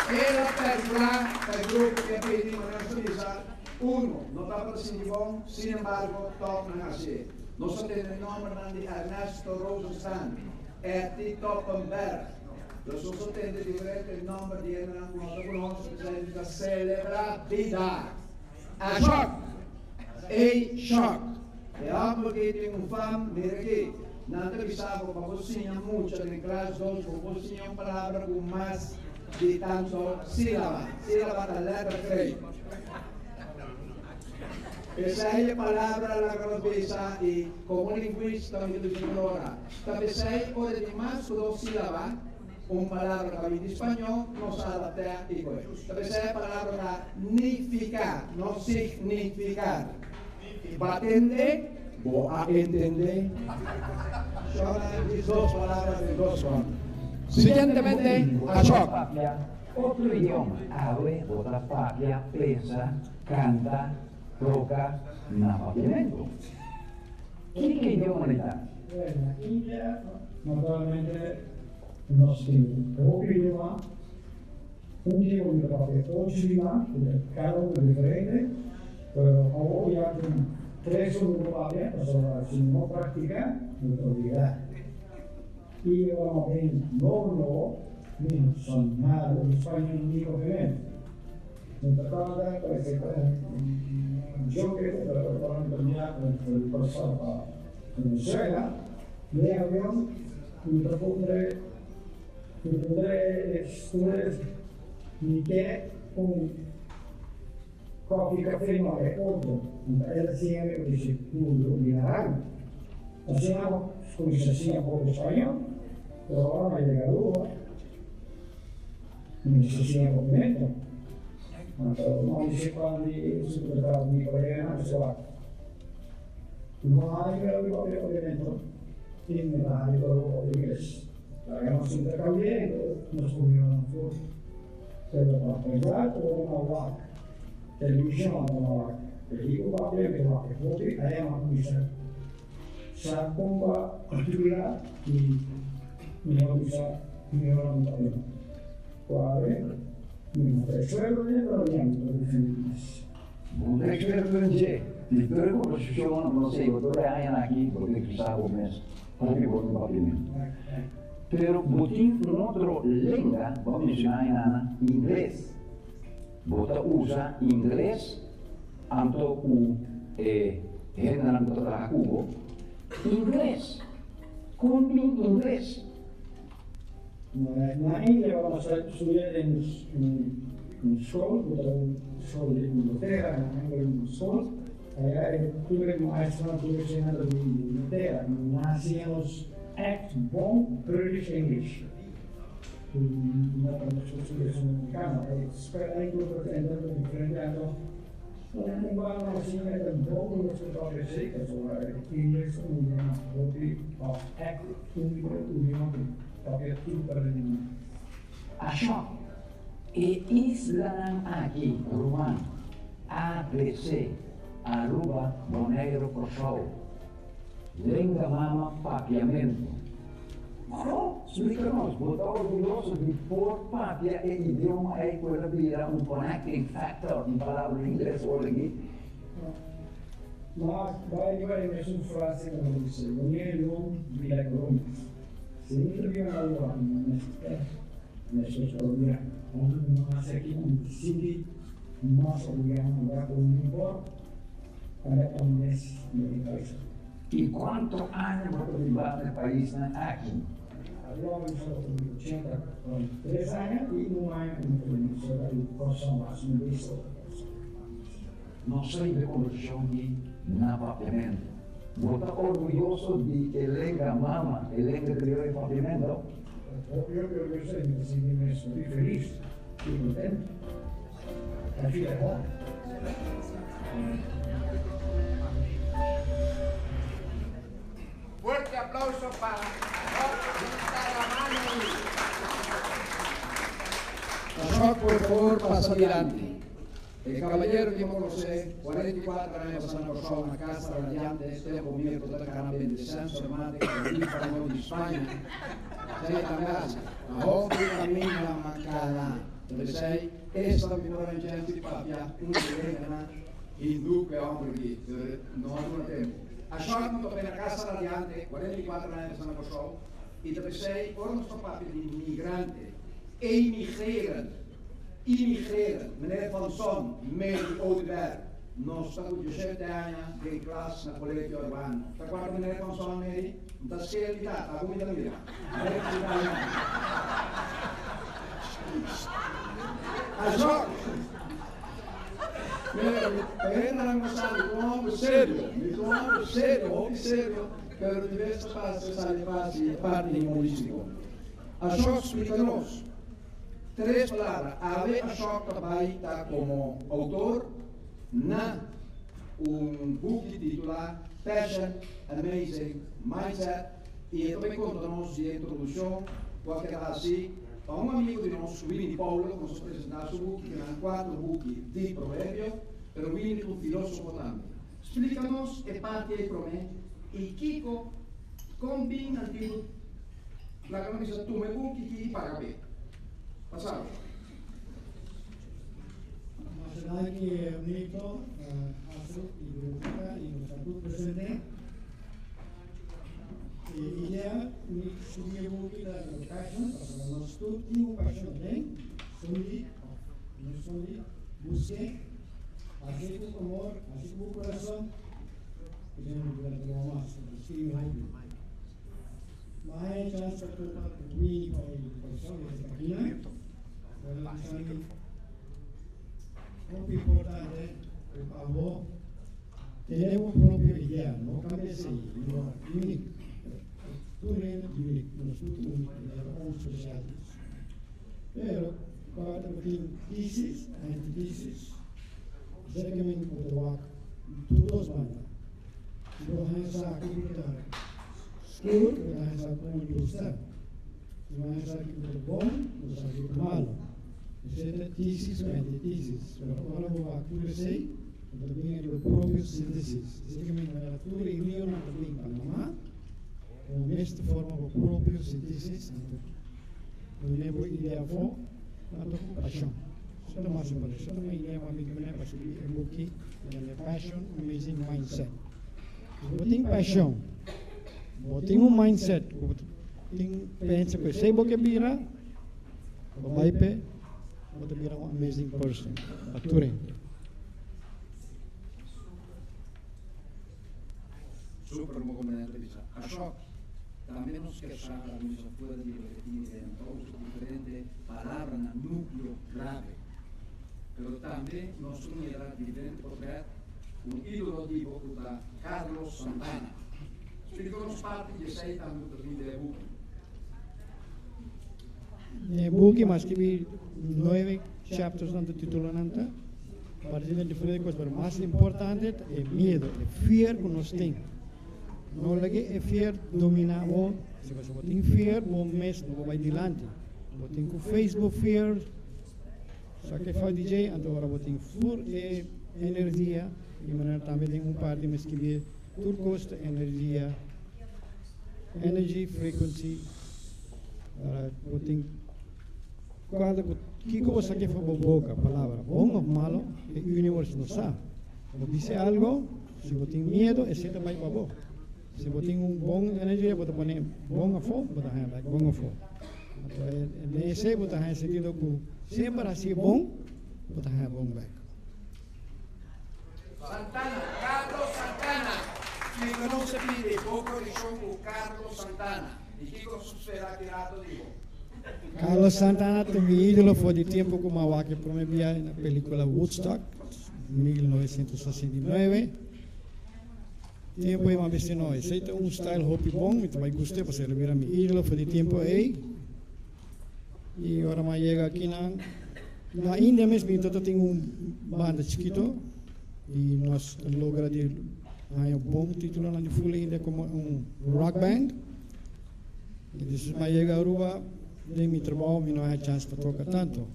El a percura pa e grupo cu a pidi manera nos a bisa, uno, no tabata sinti bon, sin embargo, toch nan a hacié. Nos a tende nombernan di Ernesto Rosenstand, Etty Toppenberg. Dus nos a tende diferente nomber di hendenan cu no ta cu nos, p'esei nos ta celebra bida. Ashok! Ey Shok! E homber aki tin un fam, mira aki, nan ta bisa bo pa bo siña mucha den klas dos, bo por siña un palabra cu mas di tanto sílaba. Sílaba ta lettergreep. P'esei e palabra laga nos bisa y como lingüista mi ta bisa tur ora, ta p'esei ora di mas cu dos sílaba, un palabra ta bin di spañó, nos a adapt'é y koe. Ta p'esei e palabra ta nifica, no significar. Ba tende? Bo a entende? Shona di dos palabra den dos kònt. Siguientemente, Ashok. Papia otro idioma. Awe bo ta papia, pensa, canta, toca na papiamento. Kiko idioma di ta? Bueno, na India naturalmente nos tin hopi idioma. Un tiempo mi ta papia ocho idioma, ku ta kada uno diferente, pero awor ya tin tres uno ku papia, pasobra si mi no praktika mi ta olbida. I ora mi a bin nobo nobo mi no sa nada di spañol ni papiamento. Mi ta kòrda parese ku un joke ku ta ora mi ta biaha di Kòrsou pa Venezuela, den avion mi ta puntra. Mi puntra e stewardess mi ke un koffie cafe no e otro. Anto el a siña mi ku dici puro di naranja. Asina mi cuminsa siña poco spañol, pero ora mi a yega Aruba mi cuminsa siña papiamento. Anto no dici cual di su ku ta mi coleganan su wak. No hari pero mi papia papiamento y mi ta hari pero papia ingles. Laga nos intercambié nos opinionnan tur. Pero pa pensá ku bo ta wak televishon bo ta wak pelíkula papia mi ta wak e hopi aya mi a kuminsá sa kon pa artikulá i mi a kuminsá mehorá mi papia. Ku awe mi no ta eksperto den pero ya mi ta defendé mi mes. Bo ta eksperto den dje. Di tur e komposishonnan bo ta seiba tur e añanan aki bo ta ekspresá bo mes hopi bon den papiamentu. Pero bo tin un otro lenga, bo a menshoná añanan, ingles. Bo ta usa ingles anto ku e hendenan ku ta traha ku bo. Ingles! Kon bin ingles? Na India bo a studia den un skol ku ta un skol di Inglaterra, na Anglo School. Aya e tur e maestronan tur e siña ta di Inglaterra. Nan siña nos ègt bon British English. No ta meskos ku esun amerikano. E spelling ku ta tende ta diferente anto un banda nos siña e ta bon ku nos por papia si pasobra e ingles ta un idioma hopi òf ègt úniko idioma ku papia tur parti di mundu. Ashok, e islanan aki, ruman, ABC, Aruba, Bonaire, Kòrsou, lenga mama papiamentu. Ko? Splika nos, bo ta orguyoso di por papia e idioma ei ku el a bira un connecting factor, un palabra na ingles ora aki? Mas bai riba e mesun frase ku nos bisa, Wanneer Rome be like Rome. Si mi ta biba na Aruba, mi no mester mester Colombia. Aunke mi no nace aki, mi ta sinti mas Colombiano unda ku mi por anda pa mi mes den mi pais. I kuantu aña bo ta biba? biba na e paisnan aki. Aruba mi tabata tin 83 aña y un aña cu mi ta bini fuera di Corsou mas un bes otro Corsou. Nos ta riba e kombersashon di na papiamentu. Bo ta orguyoso di e lenga mama, e lenga krioyo papiamentu? Hopi hopi orguyoso y mi ta sinti mi mes hopi felis y contento. Ta fia bon. Fuerte aplauso pa Rob Taramani. Ashok por favor pasa dilanti. E caballero di conoce 44 aña pasa na Corsou na Casa Radiante tempo Mirko ta cana bende Sensormatic di español di Spaña. Esey tambe haci. Na hopi caminda macana. P'esey esta mi por haña di papia un lenganan hindú cu e homber aki, pero no a dura tempo. Ashok no ta p'e na Casa Radiante 44 aña pasa na Corsou y ta p'esey ora nos ta papia di migrante, emigreren, Imigreren, Meneer Van Son, Mary Oduber, nos ta ku 17 aña den klas na Colegio Arubano. Ta kuarda meneer Van Son, Mary? N ta skel di tata, abo mi ta mira. Recht di tata. Ashok! Mira, mi hendenan no sa, mi ta un homber serio, mi ta un homber serio, hopi serio, pero di bes ta pasa sali fácil e parti humorístico. Ashok, splika nos. Tres palabra. Awe Ashok ta bai ta komo outor na un buki titulá Passion, Amazing Mindset i e ta bai konta nos di e introdushon ku a keda hasi pa un amigu di nos, Winnie Paulo, ku nos a presentá su buki, ku nan kuatro buki di proverbio, pero Winnie ta un filósofo tambe. Splika nos e parti ei promé i kiko kon bin antiguo. Laga no bisa tuma e buki ki i paga p'e. Pasado. Nacional ki Mirto, Astrid i Biblioteca i nos ta tur presente. E idea mi skirbi e buki ta riba passion, pasobra nos tur tin un passion aden, sundi of no sundi, busk'e, hasi'e ku amor, hasi'e ku bo kurason, i den bo bira trabou mas, skirbi hopi. M'a chance pa topa ku Winnie pa e Kòrsou i esta akinan. Pero mi sa mi hopi importante ku abo tene bo propio idea, no kambia esei. You are unique. Tur hende ta unique, nos tur ta unique, we have our own specialties. Pero kua ta bo tin thesis, anti-thesis, zekermente bo ta wak tur dos banda. Si bo haña sa kiko ta skur, bo ta haña sa kon lus ta. Si bo haña sa kiko ta bon, bo ta sa kiko ta malu. Esei ta tesis ku antitesis. Pero ora bo wak tur esei, bo ta bin riba propio sintesis. Esei ke men manera tur e rionan ta bin Panama, bo mes ta forma bo propio sintesis, anto pone bo idea afó, anto ku pashon. Esei ta mas importante. Esei ta un idea ku a bin kuné pa subi e buki Yende Passion Amazing Mindset. Si bo tin pashon, bo tin un mindset ku bo tin pensa ku esei bo ke bira, bo bai p'e, bo ta bira un amazing person pa tur hende. Super bo komanante ta bisa. Ashok, tambe nos ke sa la bisa fuera di loke tin den ta usa diferente palabranan nukleo klave. Pero tambe nos ta mira diferente portret ku un ídolo di bo ku ta Carlos Santana. Splika nos parti di esei tambe ku ta bin den e buki. Den e buki mi a skibi nuebe chapters nan ta titula nan ta parti den diferente kos pero mas importante ta e miedo, e fear ku nos tin. No laga e fear domina bo, si bo tin fear bo mes no por bai dilanti. Bo tin ku face bo fear. Sa ke fai DJ, anto ora bo tin fur e energia, di manera tambe den un parti mi skibi tur kos ta energia, energy frequency, ora bo tin kuadra ku kiko bo sa ke for bo boka, palabra, bon of malo, e universe no sa. Bo bisa algo, si bo tin miedo, esei ta bai pa bo. Si bo tin un bon energia, bo ta pone bon afó, bo ta haña bek bon afó. Anto den esei bo ta haña sentido ku semper hasi bon, bo ta haña bon bek. Santana, Carlos Santana. Kiko nos a pidi bo konekshon ku Carlos Santana i kiko nos ta spera aki rato di bo? Carlos Santana ta mi ídolo for di tempu ku mi a wak e promé bia na pelíkula Woodstock, 1969. Tempu ei mi a bisti no, esei ta un style hopi bon, mi ta bai gust'é pasobra el a bira mi ídolo for di tempu ei. I ora mi a yega akinan, na India mes mi tabata tin un banda chikito i nos a logra di haña bon títulonan di Full India komo un rock band. I despues mi a yega Aruba den mi trabou mi no a haña chans pa toka tantu.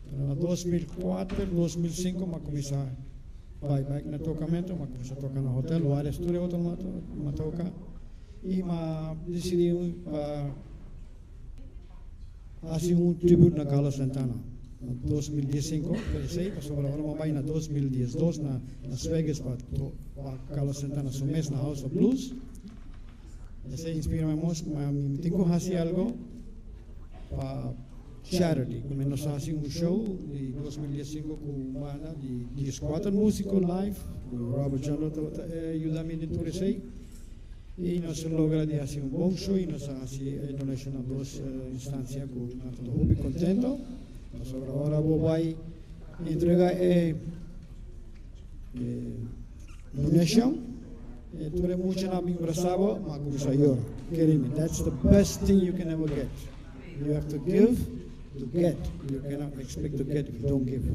Pero na 2004, 2005 mi a kuminsá bai bek na tokamentu, mi a kuminsá toka na hotel, Juarez tur e hotel mi a toka i mi a disidí pa hasi un tribute na Carlos Santana na 2015, pero esei pasobra ora mi a bai na 2012 na Las Vegas pa Carlos Santana su mes na House of Blues. Esei inspira mi mos ma mi tin ku hasi algo pa charity. Ku nos a hasi un show di 2015 ku un banda di 14 musiko live ku Robert John lo tabata yuda mi den tur esei. I nos a logra di hasi un bon show i nos a hasi e donashon na dos instansia ku nan tabata hopi kontento. Pasobra ora bo bai entrega e donashon. E tur e muchanan a bin brasa bo, ma a cuminsa yora. Kere mi, that's the best thing you can ever get. You have to give to get. You cannot expect to get if you don't give.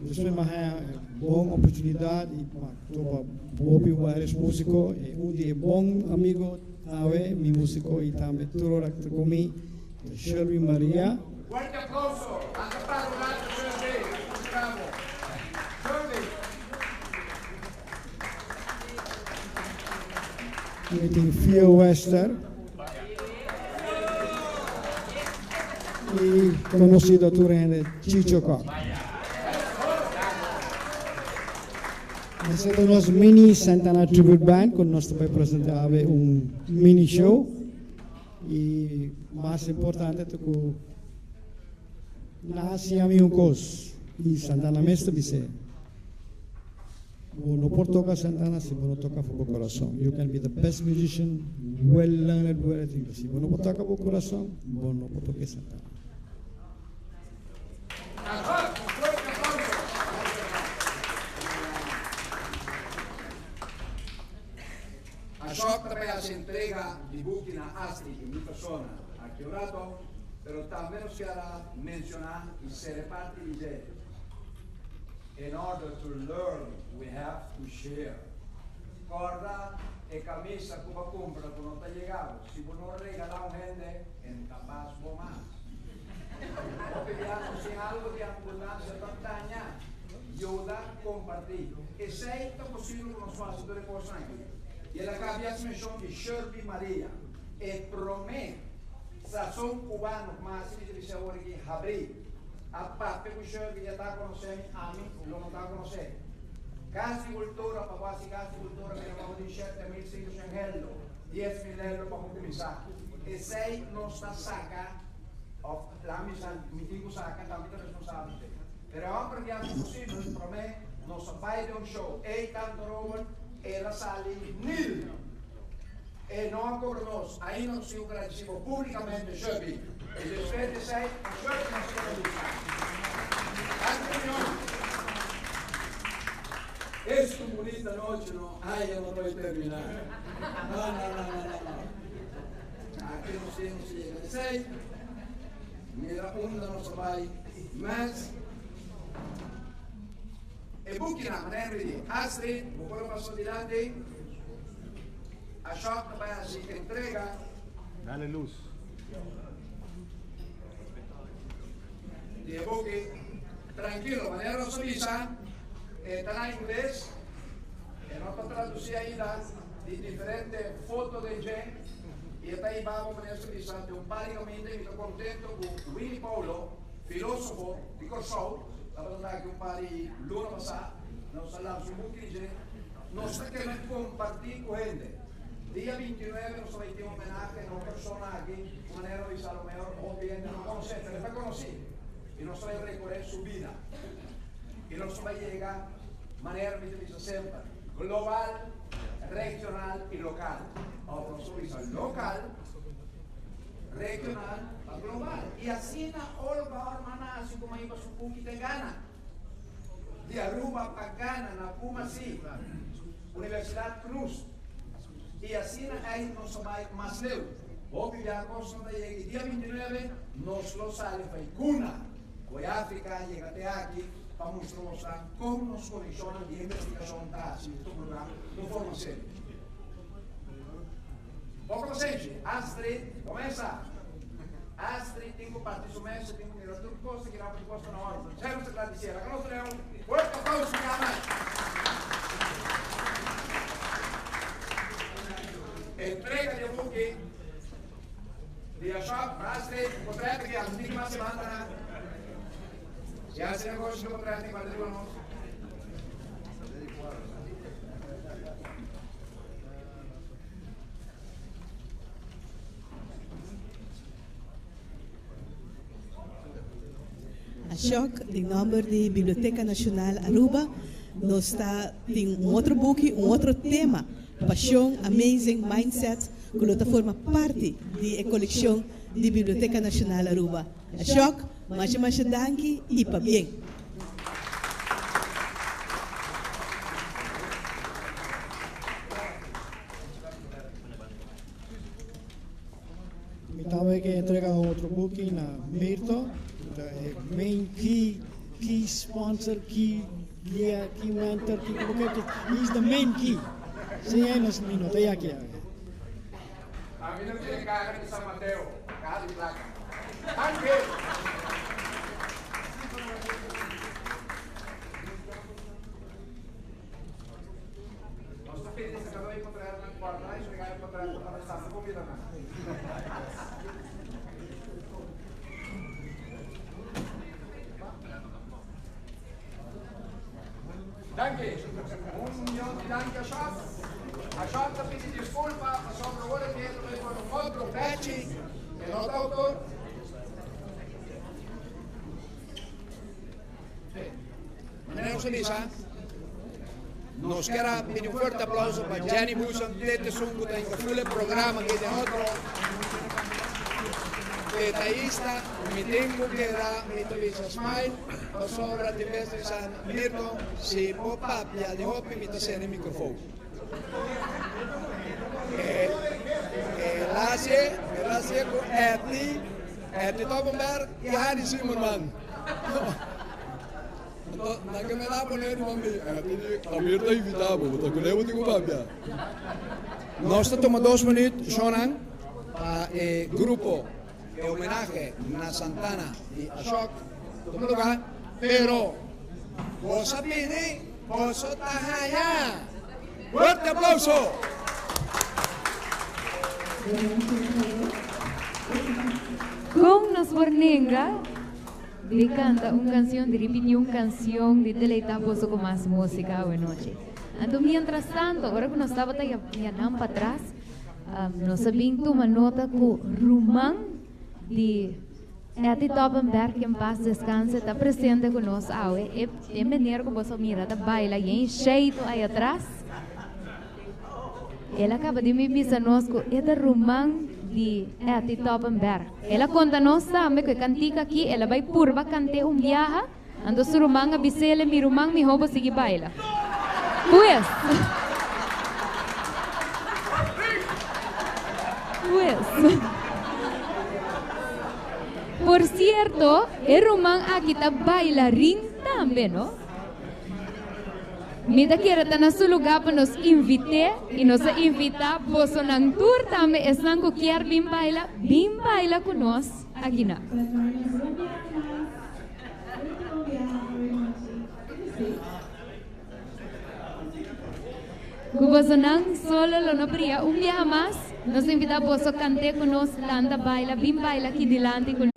Despues mi a haña e bon oportunidad y mi a topa hopi varios musico. E un di e bon amigo awe, mi musico y tambe tur ora ta cu mi, ta Sherwin Maria. Fuerte aplauso! Anda para un rato, Sherwin. Bravo. Sherwin. Mi tin Fio Wester y conocido tur hende Chicho Kok. Esey ta nos mini Santana Tribute Band cu nos ta bay presenta awe un mini show y mas importante ta cu nan a siña mi un cos y Santana mes ta bis'e. Bo no por toca Santana si bo no toca for bo corazon. You can be the best musician, well learned, well everything, pero si bo no por toca bo corazon, bo no por toca Santana. Ashok ta bay haci entrega di buki na Astrid y mi persona aki un rato, pero tambe nos kier a menciona y ser parti di dje. In order to learn we have to share. Corda e camisa cu bo a cumpra cu no ta yega bo. Si bo no regala un hende, e no ta pas bo mas. Hopi bia nos tin algo di abundancia ta daña. Yuda comparti. Esey ta posibel cu nos fasi tur e cosnan aki. Y el a caba haci mencion di Shirley Maria, e prome sazon cubano cu mas mi ta bisa awor aki habri. A papia ku Shirley e ta konosé mi, ami lo no ta konosé. Kas di kultura pa bo hasi kas di kultura mira pa bo tin 7500 heldo, 10,000 heldo pa bo kuminsá. Esei nos ta saka òf laga mi sa mi tin ku saka tambe ta responsabel p'e. Pero e hòmber di hasi posibel promé nos a bai den un show ei tanto Rowan el a sali nil. E no a cobra nos, ainda nos tin cu gradeci bo publicamente Shirley. Y despues di esey, Shirley nos a keda lucha. Danki Union. Es un bunita noche no, ay ya no ta bay termina. No, no, no, no, no, no. Aki nos tin nos yega di esey. Mira unda nos a bay mes. E bukinan, manera mi di, Astrid, bo por a pasa dilanti. Ashok ta bai hasi entrega. Dale luz. Di e buki. Trankilo, manera nos a bisa, e ta na ingles, e no ta tradusi ainda di diferente foto den dje, i e ta hiba bo, manera nos a bisa, den un par di kaminda i mi ta kontento ku Willy Paulo, filosofo di Kòrsou, tabata ta aki un par di luna pasá, nos a lansa un buki di dje. Nos ta keme kompartí ku hende. Dia 29 nos ta bai tin homenahe na un persona aki ku manera bisa a lo mehor hopi hende no konosé, pero e ta konosí i nos ta bai rekoré su bida. I nos ta bai yega manera mi ta bisa semper, global, Regional y local. Of nos por bisa local, regional pa global. Y asina Olga Orman a haci como hiba su buki te Ghana. Di Aruba pa Ghana na Kumasi, Universidad Cruz. Y asina ey nos a bay mas leu. Hopi bia cos no ta yega y dia 29 nos lo sali pa Icuna, Koe Africa yega te aki pa mustra bosnan con nos conexionnan di investigacion ta haci y tuma lugar den forma serio. Poco pasenshi, Astrid, comesa! Astrid tin cu parti su mesa, tin cu mira tur cos, tin cu rapa tur cos ta na orde. Ser nos ta gradicié. Laga nos duna un fuerte aplauso mi ama. Entrega di e buki di Ashok pa Astrid, potret aki algun tiki mas semana na. Si haci negoshi cu potret aki, banda riba nos. Ashok, den nomber di Biblioteca Nacional Aruba, nos ta tin un otro buki, un otro tema, Pasion, Amazing Mindset, cu lo ta forma parti di e coleccion di Biblioteca Nacional Aruba. Ashok, masha masha danki y pabien! Mi tambe ke entrega un otro buki na Mirto, ku ta e main key, key sponsor, key guia, key mentor, key como ke, he is the main key. Sin e nos mi no ta yaki awe. Ami no tiene caja di San Mateo, caja di placa. Danki! Nos ta pidi sacador y potretnan guarda y entrega e potretnan pa restante comidanan. Danki. Un mion di danki Ashok. Ashok ta pidi disculpa pasobra ora ki e ta bay pone un otro pechi e no ta autor. Manera nos a bisa, nos kier a pidi un fuerte aplauso pa Jenny Busan, Tete Sun cu ta hinca full e programa aki den otro detaista. Mi tin cu keda, mi ta bisa smile, pasobra tin bes ta bisa Mirto, si bo papia di hopi mi ta cera e microfoon. El haci, el haci cu Etty, Etty Toppenberg y Harry Zimmerman. Anto, nan ke meda pone riba mi. Amir ta invita bo, bo ta kuné bo tin ku papia. Nos ta tuma dos minuut, shownan, pa e grupo e homenahe na Santana di Ashok tuma lugar, pero boso a bini, boso ta haña. Fuerte aplauso! Kon nos por nenga di canta un cancion, di ripiti un cancion, di deleita boso cu mas musica awe nochi? Anto mientras tanto, ora cu nos tabata yanan patras, nos a bin tuma nota cu ruman di Etty Toppenberg, que en paz descanse, ta presente cu nos awe. E, e meneer cu boso mira ta baila yen sheito ay atras. El a caba di mi bisa nos cu e ta ruman di Etty Toppenberg. El a conta nos tambe cu e cantica aki el a bay purba cant'e un biaha, anto su ruman a bis'ele, Mi ruman, miho bo sigui baila. Pues. Pues. Por cierto, e ruman aki ta bailarin tambe, no? Mi ta kere ta na su lugá pa nos invit'é i nos a invitá bosonan tur tambe esnan ku kier bin baila, bin baila ku nos akinan. Ku bosonan solo lo no bria un biaha mas, nos ta invitá boso kant'é ku nos, lanta baila, bin baila aki dilanti ku.